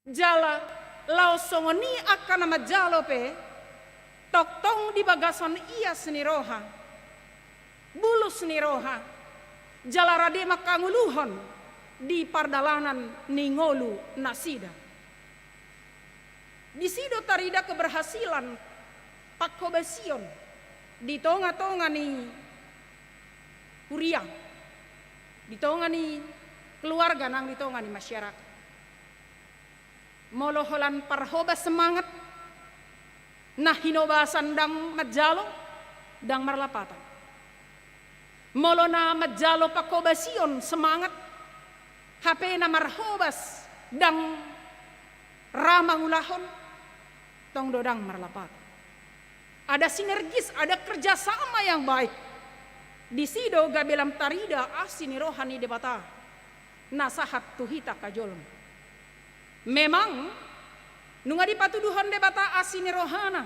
jala laos songon i angka na manjalo pe, tongtong di bagasan ias ni roha, bulus ni roha, jala rade mangkangoluhon di pardalanan ni ngolu nasida. Disi do tarida keberhasilan panghobasion di tongatonga ni huria, di tonga ni keluarga nang di tonga ni masyarakat. Molo holan parhobas semangat, na hinobasan ndang manjalo, ndang marlapatan. Molo na manjalo panghobasion semangat, hape na marhobas ndang ra mangulahon, tong do ndang marlapatan. Ada sinergis, ada kerjasama yang baik. Disi do gabe lam tarida asi ni roha ni Debata na sahat tu hita angka jolma. Memang nunga dipatuduhon Debata asi ni rohana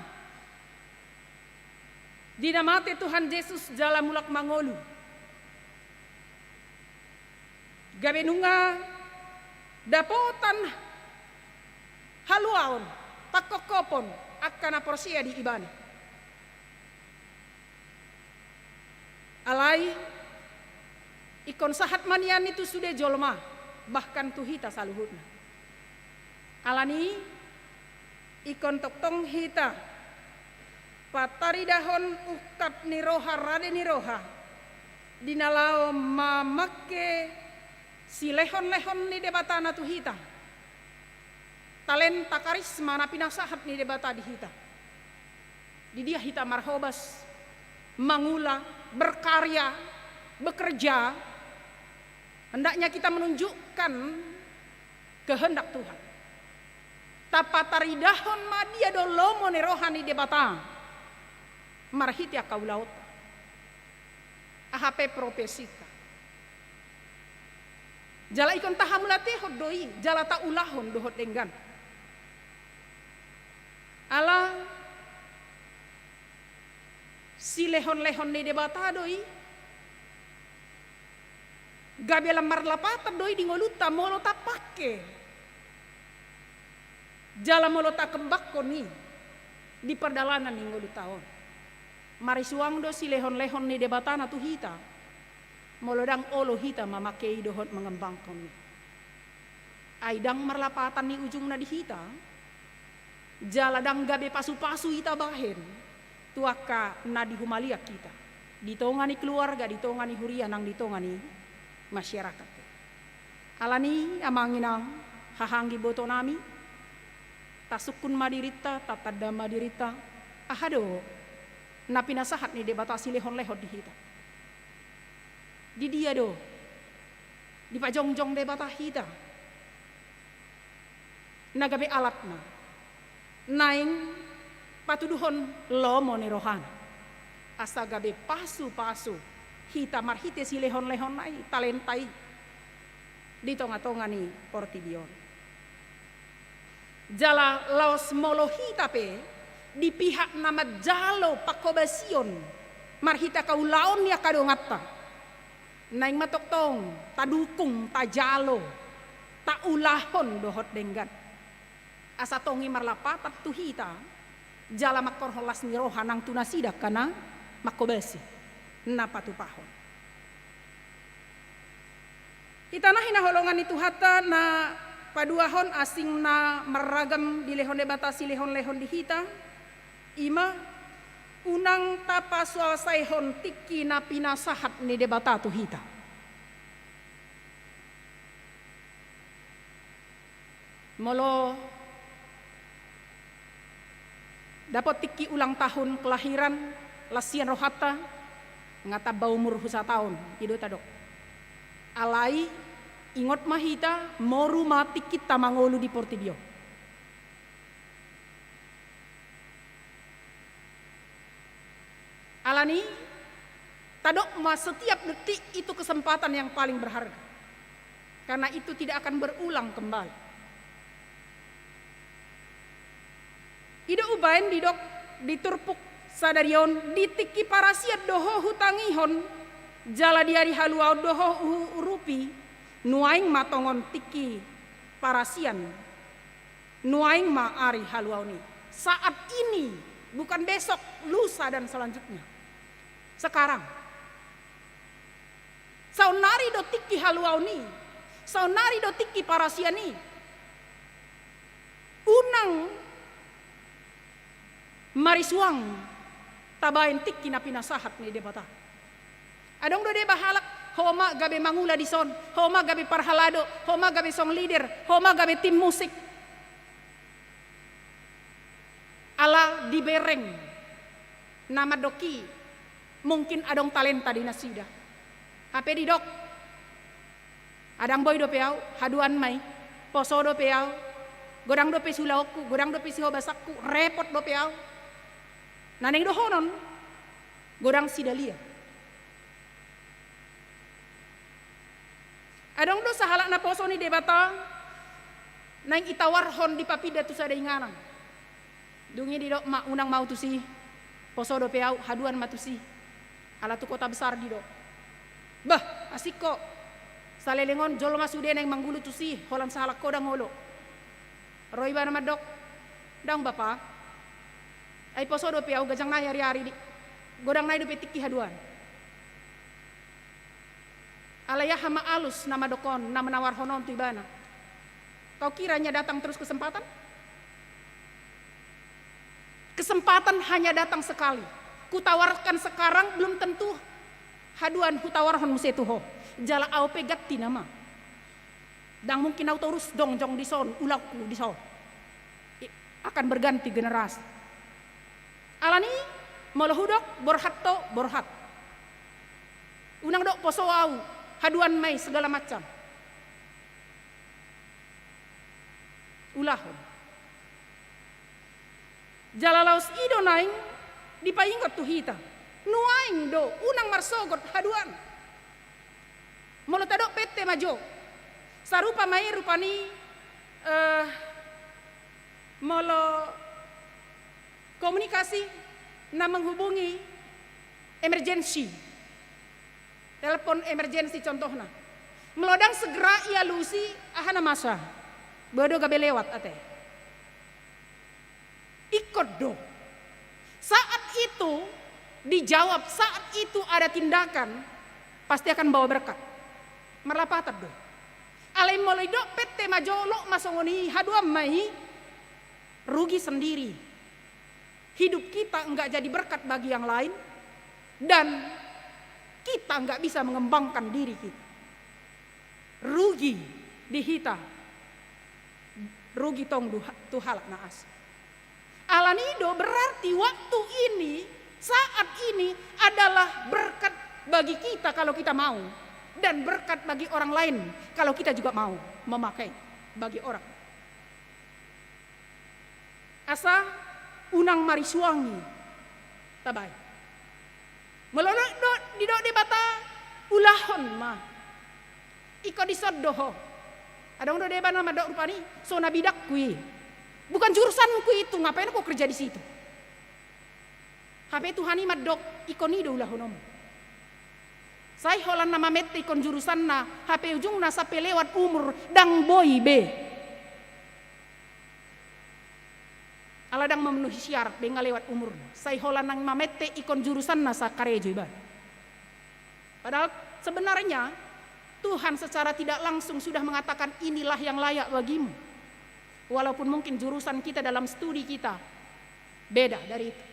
di na mate Tuhan Jesus jala mulak mangolu. Gabe nunga dapotan haluaon, pangkophopon angka na porsea di Ibana. Alai ingkon sahat ma nian i tu sude jolma, bahkan tu hita saluhutna. Alani i ingkon tongtong hita pataridahon ungkap ni roha, rade ni roha, di na laho mamangke silehonlehon ni Debatana tu hita, talenta, karisma na pinasahat ni Debata di hita. Di dia hita marhobas, mangula, berkarya, bekerja, hendaknya kita menunjukkan kehendak Tuhan. Tapataridahon ma dia do lomo ni roha ni Debata marhite angka ulaonta, aha pe profesinta. Jala ingkon tahamuliatehon do i, jala taulahon dohot denggan. Ala silehonlehon ni Debata do i, gabe lam marlapatan do i di ngolunta molo tapangke jala molo takembanghon i di pardalanan ni ngolunta on. Marisuang do silehonlehon ni Debatana tu hita molo ndang olo hita mamangke i dohot mangembanghon i. Ai ndang marlapatan ni ujungna di hita, jala ndang gabe pasupasu hita bahen tu angka na dihumaliang hita di tonga ni keluarga, di tonga ni huria nang di tonga ni masyarakat. Alani i, amang inang, haha anggi ibotonami, tasungkun ma dirinta, tatanda ma dirinta, aha do na pinasahat ni Debata silehonlehon di hita. Di dia do dipajongjong Debata hita na gabe alatna naeng patuduhon lomo ni rohana. Asa gabe pasupasu hita marhite silehonlehonna i, talenta i di tongatonga ni portibi on. Jala laos molo hita pe di pihak na manjalo panghobasion marhite angka ulaon ni angka donganta, naeng ma tongtong tadukung, tajalo, taulahon dohot denggan. Asa tong i marlapatan tu hita, jala manghorhon las ni roha nang tu nasida angka na manghobasi, na patupahon. Hita na hinaholongan ni Tuhanta, na paduahon asing na marragam dilehon Debata silehonlehon di hita, i ma unang tapasualsaehon tingki na pinasahat ni Debata tu hita. Molo dapot tingki ulang tahun kelahiran, las sian rohanta, nga tamba umurhu sataon, i do tadok. Alai ingot ma hita, moru ma tingkinta mangolu di portibi on. Alani, tadok ma, setiap detik itu kesempatan yang paling berharga. Karena itu tidak akan berulang kembali. I do umbaen didok di turpuk sadari on, di tingki parasian do ho hutangihon, jala di ari haluaon do ho huurupi. Nuaeng ma tongon tingki parasian, nuaeng ma ari haluaon i. Saat ini, bukan besok, lusa, dan selanjutnya. Sekarang. Saonnari do tingki haluaon i, saonnari do tingki parasian i. Unang marisuang tabaen tingki na pinasahat ni Debata. Adong do deba halak, ho ma gabe mangula dison, ho ma gabe parhalado, ho ma gabe song leader, ho ma gabe tim musik. Ala dibereng na mandok i, mungkin adong talenta di nasida. Hape didok, ndang boi dope au, haduan ma i, poso dope au, godang dope siulaonku, godang dope sihobasanku, repot dope au. Na naeng dohonon, godang sidalia. Adong do sahalak naposo ni Debata, naeng itawarhon dipapinda tu sada inganan. Dung i didok ma, unang ma au tusi, poso dope au, haduan ma tusi. Ala tu kota besar didok. Bah, asing ho. Saleleng on jolma sude naeng manggulu tusi, holan sahalak ho ndang olo. Ro ibana mandok, ndang bapa. Ai poso dope au, ganjang nai ariari di. Godang nai dope tingki haduan. Alai aha ma alus na mandok on, na manawarhon on tu ibana? Kau kira hanya datang terus kesempatan? Kesempatan hanya datang sekali. Kutawarkan sekarang, belum tentu haduan hutawarhon muse tu ho. Jala au pe ganti nama. Ndang mungkin au torus jongjong dison, ulaonku dison. I, akan berganti generasi. Alani, molo hudok, borhat ho, borhat. Unang dok poso au, haduan ma i, segala macam. Ulahon. Jala laos i do naeng dipaingot tu hita. Nuaeng do, unang marsogot haduan. Molo tadok pette ma jo. Sarupa ma i rupani, eh, molo komunikasi na menghubungi emergency. Telepon emergency contohna. Molo ndang segera ialusi, aha na masa? Bodo gabe lewat ate. Ingkon do. Saat itu dijawab, saat itu ada tindakan, pasti akan bawa berkat. Marlapatan do. Alai molo idok pette ma jo, lok ma songon i, haduan ma i, rugi sendiri. Hidup kita enggak jadi berkat bagi yang lain, dan kita enggak bisa mengembangkan diri kita. Rugi di hita, rugi tong duha-, tu halak na asing. Alani do berarti waktu ini, saat ini adalah berkat bagi kita kalau kita mau, dan berkat bagi orang lain kalau kita juga mau memakai bagi orang. Asa unang marisuangi tabaen. Molo do, do, didok Debata, ulahon ma. Ingkon dison do ho. Adong do deba na mandok rupani, so na bidangku i. Bukan jurusanku itu, ngapain aku kerja di situ? Hape Tuhan i mandok, ingkon i do ulahononmu. Sai holan na mamette ingkon jurusanna, hape ujungna sampe lewat umur, ndang boi be. Ala ndang memenuhi syarat be nga lewat umurna. Sai holan na mamette ingkon jurusanna sa karejo iba. Padahal sebenarnya Tuhan secara tidak langsung sudah mengatakan, "Inilah yang layak bagimu." Walaupun mungkin jurusan kita dalam studi kita beda dari itu.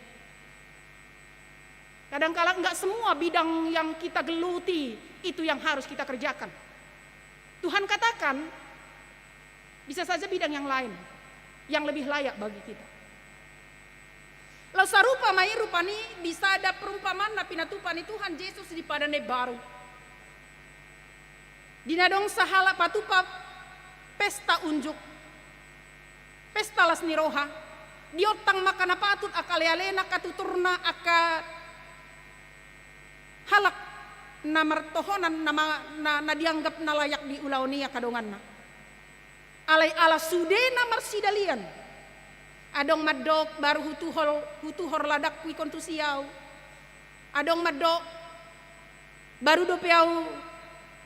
Kadangkala nggak semua bidang yang kita geluti itu yang harus kita kerjakan. Tuhan katakan, bisa saja bidang yang lain yang lebih layak bagi kita. Laos sarupa ma i rupani di sada perumpamaan na pinatupa ni Tuhan Jesus di Padan Imbaru. Di na adong sahalak patupa pesta unjuk, pesta las ni roha, diontang ma angka na patut, angka alealena, angka tuturna, angka halak na martohonan, na ma-, na, na dianggap na layak di ulaon i angka donganna. Alai ala sudena marsidalian. Adong mandok, "Baru hutuhor, hutuhor ladangku ingkon tusi ahu." Adong mandok, "Baru dope ahu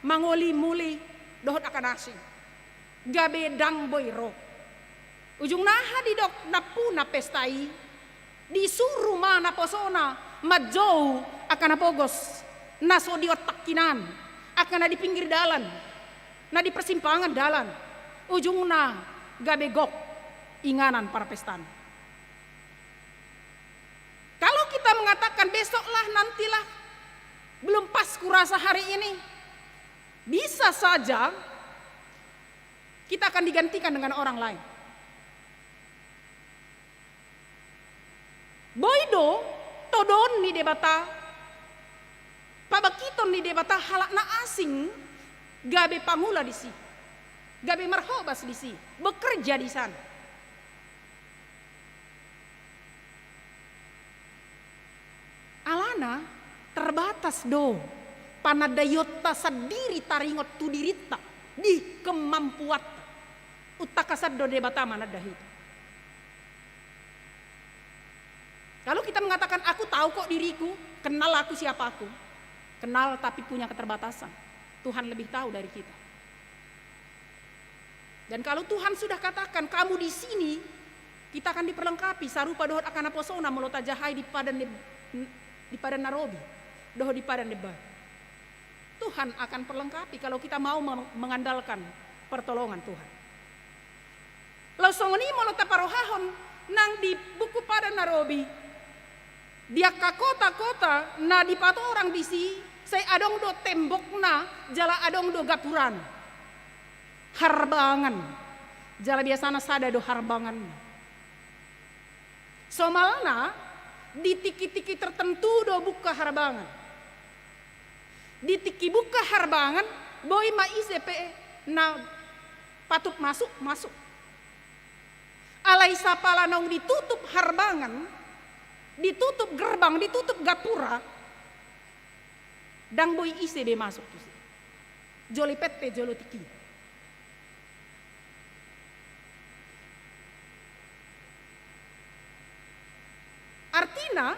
mangoli muli dohot angka na asing." Gabe ndang boi ro. Ujungna aha didok nampuna pesta i? Disuru ma naposona manjou angka na pogos, na so diontang hinan, angka na di pinggir dalan, na di persimpangan dalan. Ujungna gabe gok inganan parpestaan. Kalau kita mengatakan, "Besoklah, nantilah, belum pas kurasa hari ini," bisa saja kita akan digantikan dengan orang lain. Boi do todoon ni Debata, pabangkiton ni Debata halak na asing gabe pangula disi, gabe marhobas disi, bekerja di sana. Alana terbatas do panandaionta sandiri taringot tu dirinta di kemampuanta. Unang tangkasan do Debata mananda hita. Kalau kita mengatakan, "Aku tahu kok diriku, kenal aku siapa aku." Kenal tapi punya keterbatasan. Tuhan lebih tahu dari kita. Dan kalau Tuhan sudah katakan, "Kamu di sini," kita akan diperlengkapi sarupa dohot angka naposona molo tajahai di padan ni, di padan na robi, dohot di padan ni ba. Tuhan akan perlengkapi kalau kita mau mem-, mengandalkan pertolongan Tuhan. Laos songon i molo taparrohahon nang di buku padan na robi, di angka kota-kota na dipatorang disi, sai adong do tembokna, jala adong do gapurana. Harbangan. Jala biasana sada do harbanganna. Somalna, di tingki-tingki tertentu do buka harbangan. Di tingki buka harbangan, boi ma ise pe na patut masuk, masuk. Alai sapala naung ditutup harbangan, ditutup gerbang, ditutup gapura, ndang boi ise be masuk tusi. Jolo pette, jolo tingki. Artina,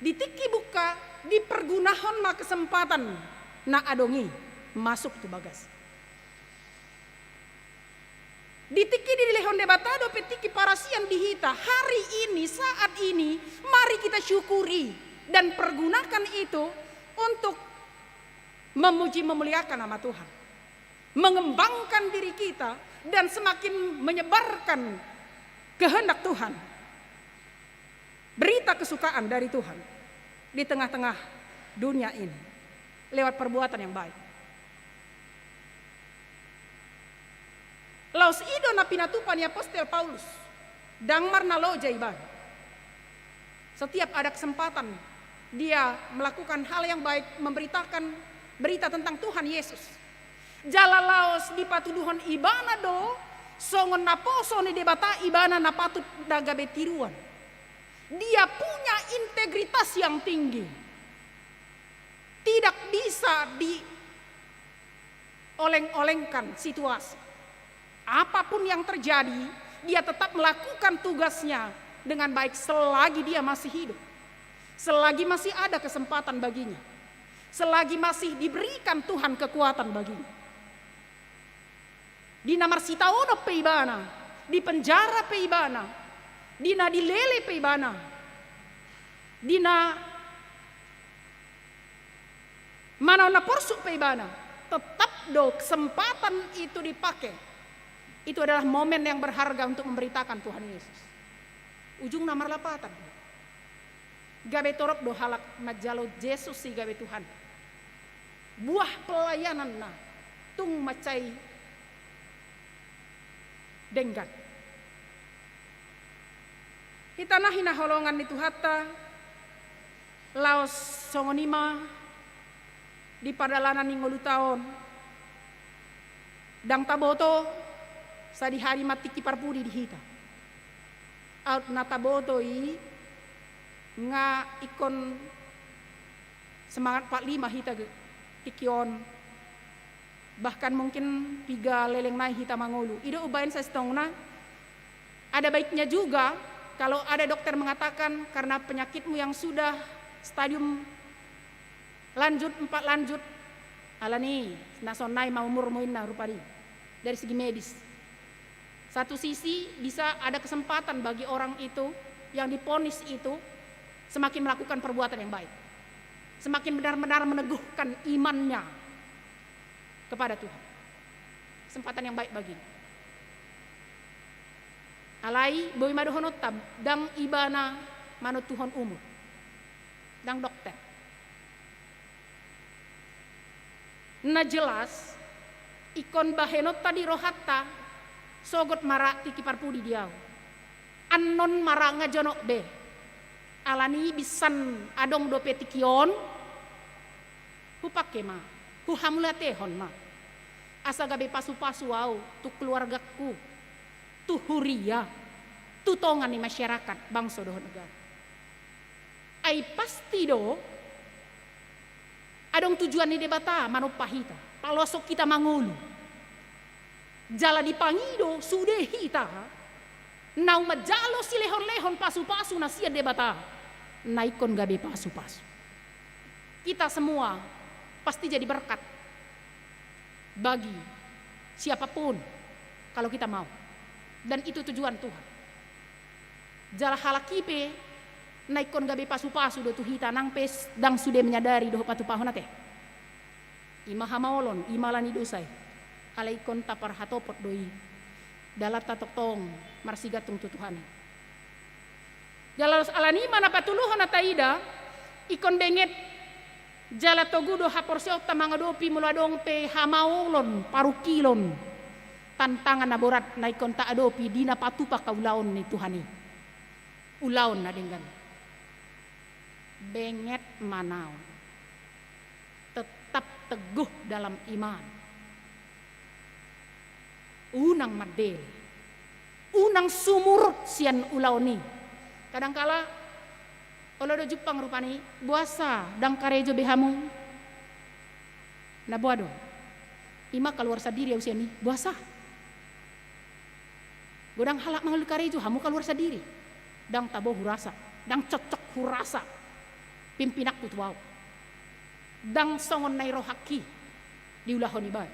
di tingki buka dipergunahon ma kesempatan na adong i masuk tu bagas. Di tingki dilehon Debata dope tingki parasian di hita hari ini, saat ini, mari kita syukuri dan pergunakan itu untuk memuji memuliakan nama Tuhan, mengembangkan diri kita dan semakin menyebarkan kehendak Tuhan, berita kesukaan dari Tuhan di tengah-tengah dunia ini lewat perbuatan yang baik. Laos i do na pinatupa ni apostel Paulus, ndang marnaloja ibana. Setiap ada kesempatan, dia melakukan hal yang baik, memberitakan berita tentang Tuhan Yesus. Jala laos dipatuduhon ibana do songon naposo ni Debata, ibana na patut na gabe tiruan. Dia punya integritas yang tinggi. Tidak bisa dioleng-olengkan situasi. Apapun yang terjadi, dia tetap melakukan tugasnya dengan baik selagi dia masih hidup. Selagi masih ada kesempatan baginya. Selagi masih diberikan Tuhan kekuatan baginya. Di na marsitaonon pe ibana, di penjara pe ibana, di na dilele pe ibana, di na manaon na porsuk pe ibana, tetap do kesempatan itu dipakai. Itu adalah momen yang berharga untuk memberitakan Tuhan Yesus. Ujungna marlapatan. Gabe torop do halak manjalo Jesus i gabe Tuhan. Buah pelayananna tung mansai denggan. Hita na hinaholongan ni Tuhanta, laos songon i ma di pardalanan ni ngolunta on, ndang taboto sadihari ma tingki parpudi di hita. Aut na taboto i nga ingkon semangat pat lima hita ge-, tingki on. Bahkan mungkin piga leleng nai hita mangolu. I do umbahen sasintongna, ada baiknya juga kalau ada dokter mengatakan karena penyakitmu yang sudah stadium lanjut, empat lanjut, alani na songon nai ma umurmu inna rupani dari segi medis. Satu sisi bisa ada kesempatan bagi orang itu yang diponis itu semakin melakukan perbuatan yang baik. Semakin benar-benar meneguhkan imannya kepada Tuhan. Kesempatan yang baik baginya. Alai boi ma dohononta, ndang ibana manontuhon umur. Ndang dokter. Na jelas, ingkon bahenonta di rohanta, sogot ma ra tingki parpudi di ahu. Annon ma ra nga jonok be. Alani i binsan adong dope tingki on, hupake ma, huhamauliatehon ma. Asa gabe pasu-pasu ahu tu keluargaku, tu huria, tu tonga ni masyarakat, bangso dohot negara. Ai pasti do, adong tujuan ni Debata manompa hita, paloashon hita mangolu. Jala dipangido sude hita, naung manjalo silehon-lehon pasu-pasu na sian Debata, na ingkon gabe pasu-pasu. Kita semua pasti jadi berkat bagi siapapun, kalau kita mau. Dan itu tujuan Tuhan. Jala halak i pe na ingkon gabe pasu-pasu do tu hita, nang pe s-, ndang sude menyadari dohot patupahon ate. I ma hamaolon, i ma ala ni dosa i. Alai ingkon taparhatopot do i. Dalanta tongtong marsigantung tu Tuhan i. Jala laos alani i ma na patoluhon na taida, ingkon benget jala togu do haporseaonta mangadopi molo adong pe hamaolon, parungkilon, tantangan na borat na ingkon taadopi di na patupa haulaon ni Tuhan i. Ulaon na denggan. Benget ma naon. Tetap teguh dalam iman. Unang mandele. Unang sumurut sian ulaon i. Kadangkala olo do jumpang rupani, boasa ndang karejo be hamu? Na boa do. I ma kaluar sandiri ahu sian i, boasa? Godang halak mangolu karejo, hamu kaluar sandiri. Ndang tabo hurasa, ndang cocok hurasa pimpinanku tu ahu. Ndang songon na i rohangki diulahon iba.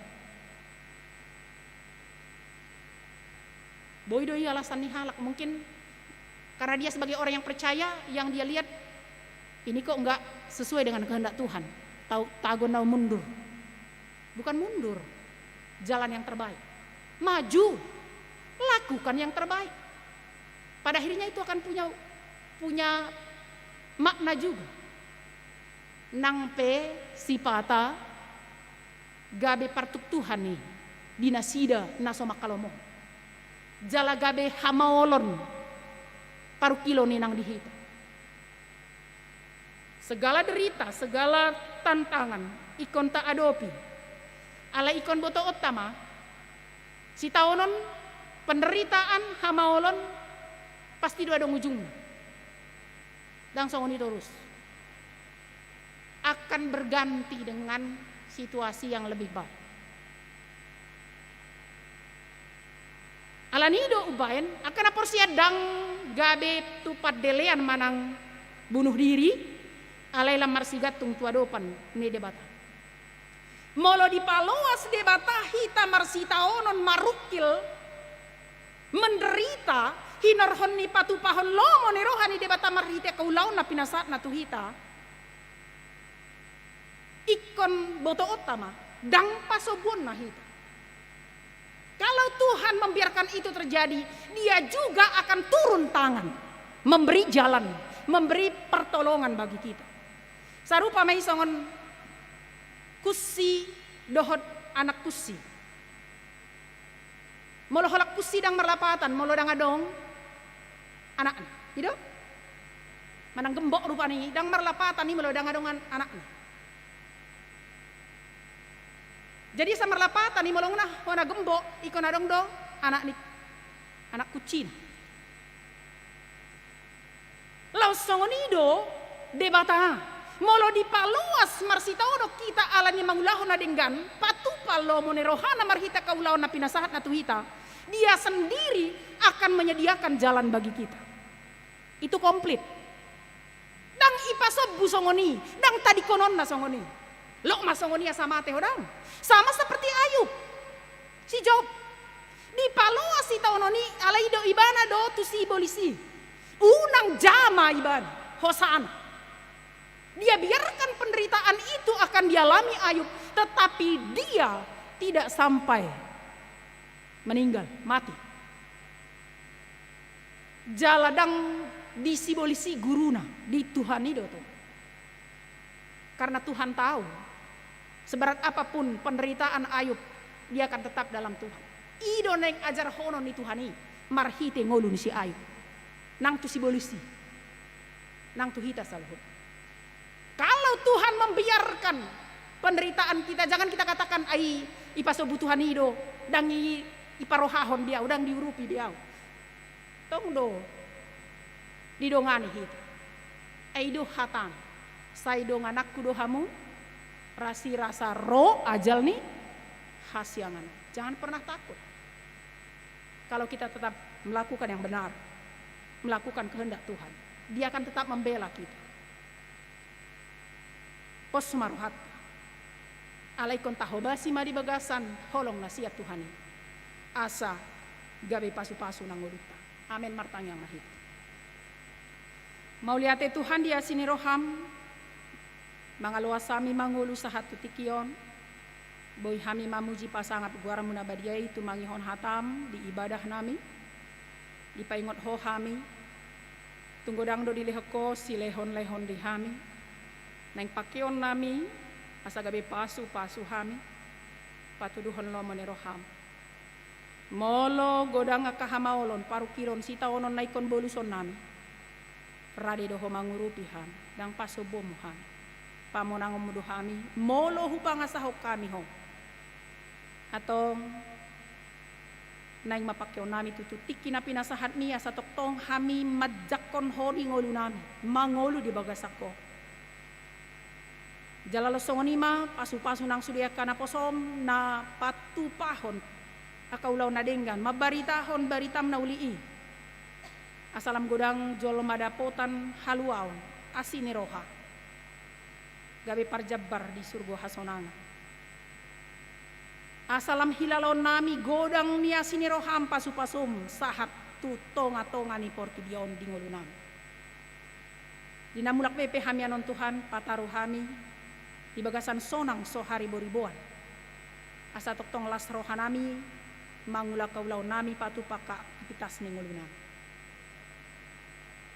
Boi do i alasan ni halak, mungkin karena dia sebagai orang yang percaya, yang dia lihat, ini kok nggak sesuai dengan kehendak Tuhan. Tau, tago na mundur. Bukan mundur, jalan yang terbaik. Maju, lakukan yang terbaik. Pada akhirnya itu akan punya, punya makna juga. Nang pe sipata gabe partuktuhan i di nasida na so mangkalomohon. Jala gabe hamaolon parungkilon i nang di hita. Segala derita, segala tantangan ingkon taadopi. Alai ingkon botoonta ma, sitaonon, penderitaan, hamaolon, pasti do adong ujungna. Ndang songon i torus. akan berganti dengan situasi yang lebih baik. Alani do umbaen angka na porsea ndang gabe tu pandelean manang bunuh diri, alai lam marsigantung tu adopan ni Debata. Molo dipaloas Debata hita marsitaonon marungkil, menderita, hinorhon ni patupahon lomo ni roha ni Debata marhite angka ulaon na pinasahatna tu hita, ingkon botoonta ma, ndang pasombuonna hita. Kalau Tuhan membiarkan itu terjadi, Dia juga akan turun tangan, memberi jalan, memberi pertolongan bagi kita. Sarupa ma i songon kunsi dohot anak kunsi. Molo holan kunsi ndang marlapatan molo ndang adong anakna, i do? Manang gembok rupani ndang marlapatan i molo ndang adong an-, anakna. Jadi asa marlapatan i molo na hona gembok, ingkon adong do anak ni, anak kuncina. Laos songon i do Debata, molo dipaloas marsitaonon hita alani mangulahon na denggan, patupa lomo ni rohana marhite angka ulaon na pinasahatna tu hita, Dia sendiri akan menyediakan jalan bagi kita. Itu komplit. Ndang ipasombu songon i, ndang tadingkononna songon i. Lok ma songon i asa mate ho, ndang. Sama seperti Ayub. Si Job. Dipaloas sitaonon i, alai do ibana do tu sibolis i. Unang jama ibana, hosana. Dia biarkan penderitaan itu akan dialami Ayub, tetapi dia tidak sampai meninggal, mati. Jala ndang di sibolis i guruna, di Tuhan i do tu. Karena Tuhan tahu, seberat apapun penderitaan Ayub, dia akan tetap dalam Tuhan. I do naeng ajarhonon ni Tuhan i, marhite ngolu ni si Ayub. Nang tu sibolis i, nang tu hita saluhut. Kalau Tuhan membiarkan penderitaan kita, jangan kita katakan, "Ai, ipasombu Tuhan i do, ndang i, iparohahon di au, ndang diurupi di au." Tong do didongani hita. Ai do hatana, "Sai dongananku do hamu, rasirasa ro ajal ni hasiangan." Jangan pernah takut. Kalau kita tetap melakukan yang benar, melakukan kehendak Tuhan, Dia akan tetap membela kita. Pos ma rohanta. Alai ingkon tahobasi ma di bagasan holong na sian Tuhan i. Asa gabe pasupasu nang ngolunta. Amen, martangiang ma hita. Mauliate Tuhan di asi ni roham, mangaloas hami mangolu sahat tu tingki on, boi hami mamuji pasangap goarmu na badia i tumangihon hatam di ibadah nami, dipaingot ho hami, tung godang do dilehon ho silehonlehon di hami, naeng pakeon nami, asa gabe pasupasu hami, patuduhon lomo ni roham. Molo godang angka hamaolon, parungkilon, sitaonon na ingkon boluson nami, rade do ho mangurupi hami, ndang pasombuonmu hami. Pamonangonmu do hami, molo hupangasahon hami ho. Antong, naeng ma pakeon nami tutu tingki na pinasahatmi asa tongtong hami manjangkon ho di ngolu nami, mangolu di bagasan ho. Jala laos songon i ma pasupasu nang sude angka naposom na patupahon angka ulaon na denggan, mambaritahon baritam na uli i. Asa lam godang jolma dapotan haluaon, asi ni roha. Gabe parjambar di surgo hasonangan. Asa lam hilalaon nami godang ni asi ni roham pasupasum sahat tu tongatonga ni portibi on di ngolu nami. Di na mulak be pe hami anon Tuhan, pataru hami di bagasan sonang so hariboriboan. Asa tongtong las roha nami mangula angka ulaon nami patupa angka aktivitas ni ngolu nami.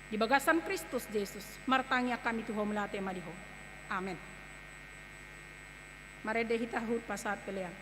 Di bagasan Kristus Jesus, martangiang hami tu Ho, mauliate ma di Ho. Amen. Marende hita huhut pasahat pelean.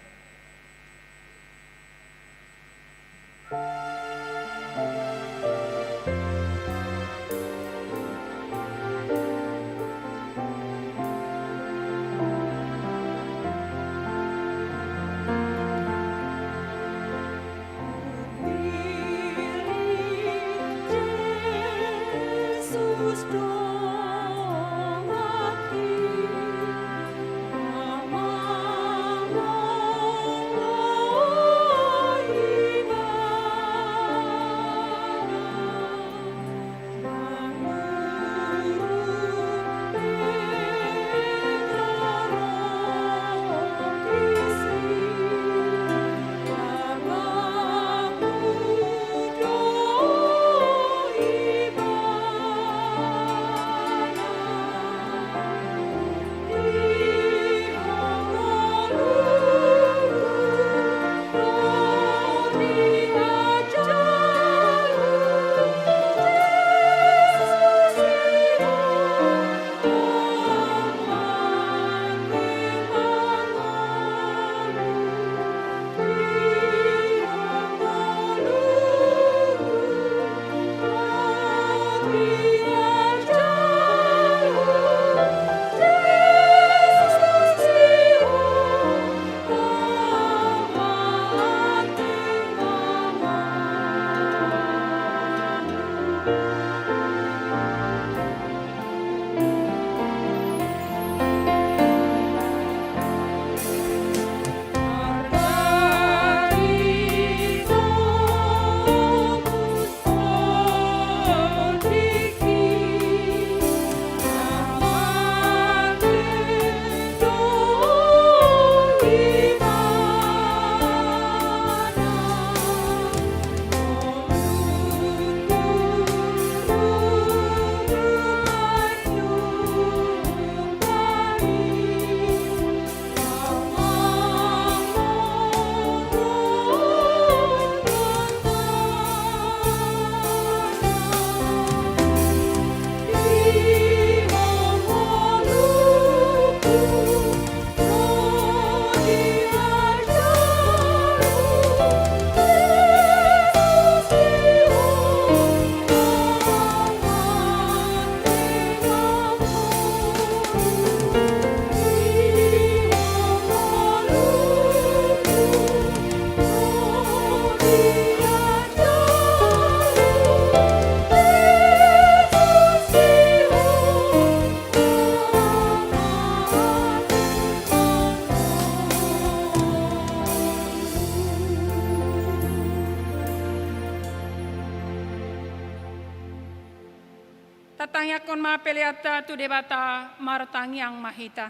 Tatangiangkon ma peleanta tu Debata, martangiang ma hita.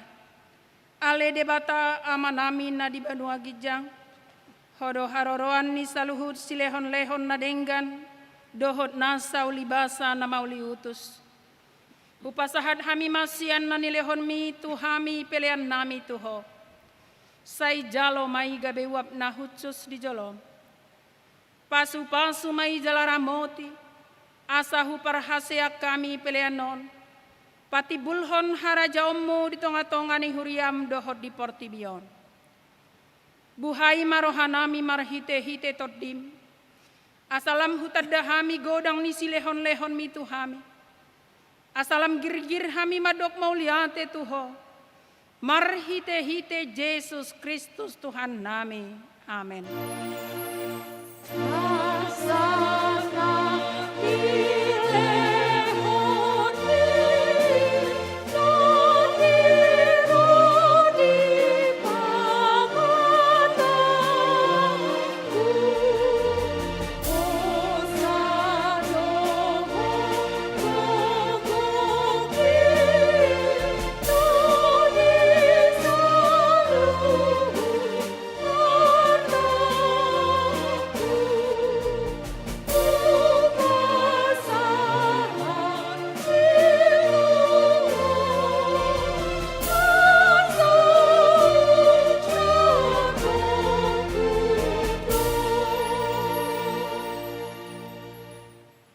Ale Debata Amanami na di banua ginjang, Ho do haroroan ni saluhut silehonlehon na denggan dohot nasa ulibasa na mauliutus. Hupasahat hami ma sian na nilehonMi tu hami peleannami tu Ho. Sai jalo ma i gabe uap na hushus di joloM. Pasupasu ma i jala ramoti, asa huparhaseang hami pelean on patimbulhon harajaonMu di tongatonga ni huriaM dohot di portibi on. Buhai ma rohanami marhitehite TondiM, asa lam hutanda hami godang ni silehonlehonMi tu hami. Asa lam girgir hami mandok mauliate tu Ho, marhitehite Jesus Kristus Tuhannami. Amen.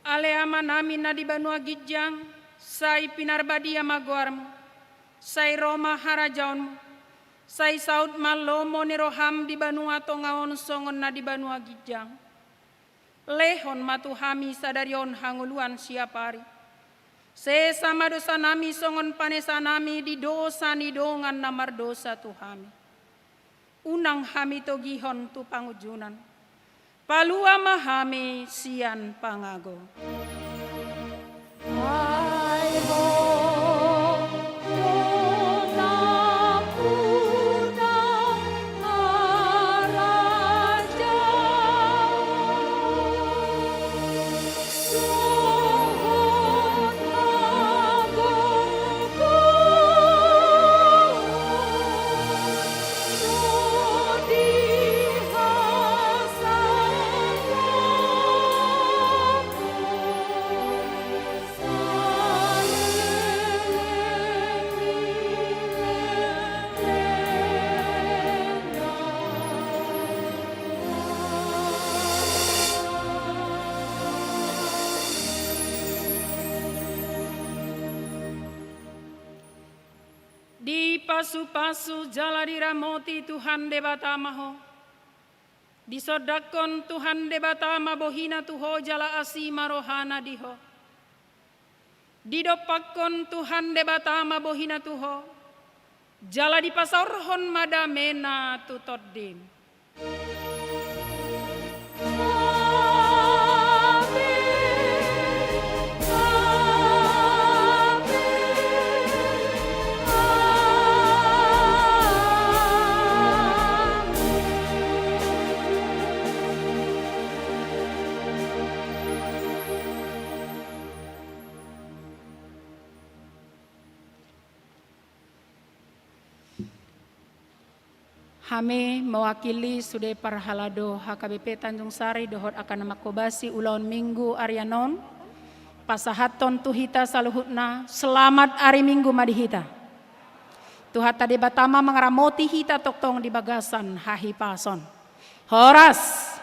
Ale Amanami na di banua ginjang, sai pinarbadia ma goarMu, sai ro ma harajaonMu, sai saut ma lomo ni rohaM di banua tonga on songon na di banua ginjang. Lehon ma tu hami sadari on hangoluan siapari. Sesa ma dosanami songon panesanami di dosa ni dongan na mardosa tu hami. Unang hami togihon tu pangunjunan. Palua ma hami sian pangago. Dipasupasu jala diramoti Tuhan Debata ma ho. Disondangkon Tuhan Debata ma bohiNa tu ho jala asi ma rohaNa di ho. Didompakkon Tuhan Debata ma bohiNa tu ho, jala dipasaorhon ma dameNa tu tondim. Hami mewakili sude parhalado H K B P Tanjung Sari dohot angka na manghobasi ulaon Minggu arian on, pasahathon tu hita saluhutna, selamat ari Minggu ma di hita. Tuhanta Debata ma mangaramoti hita tongtong di bagasan hahipason. Horas.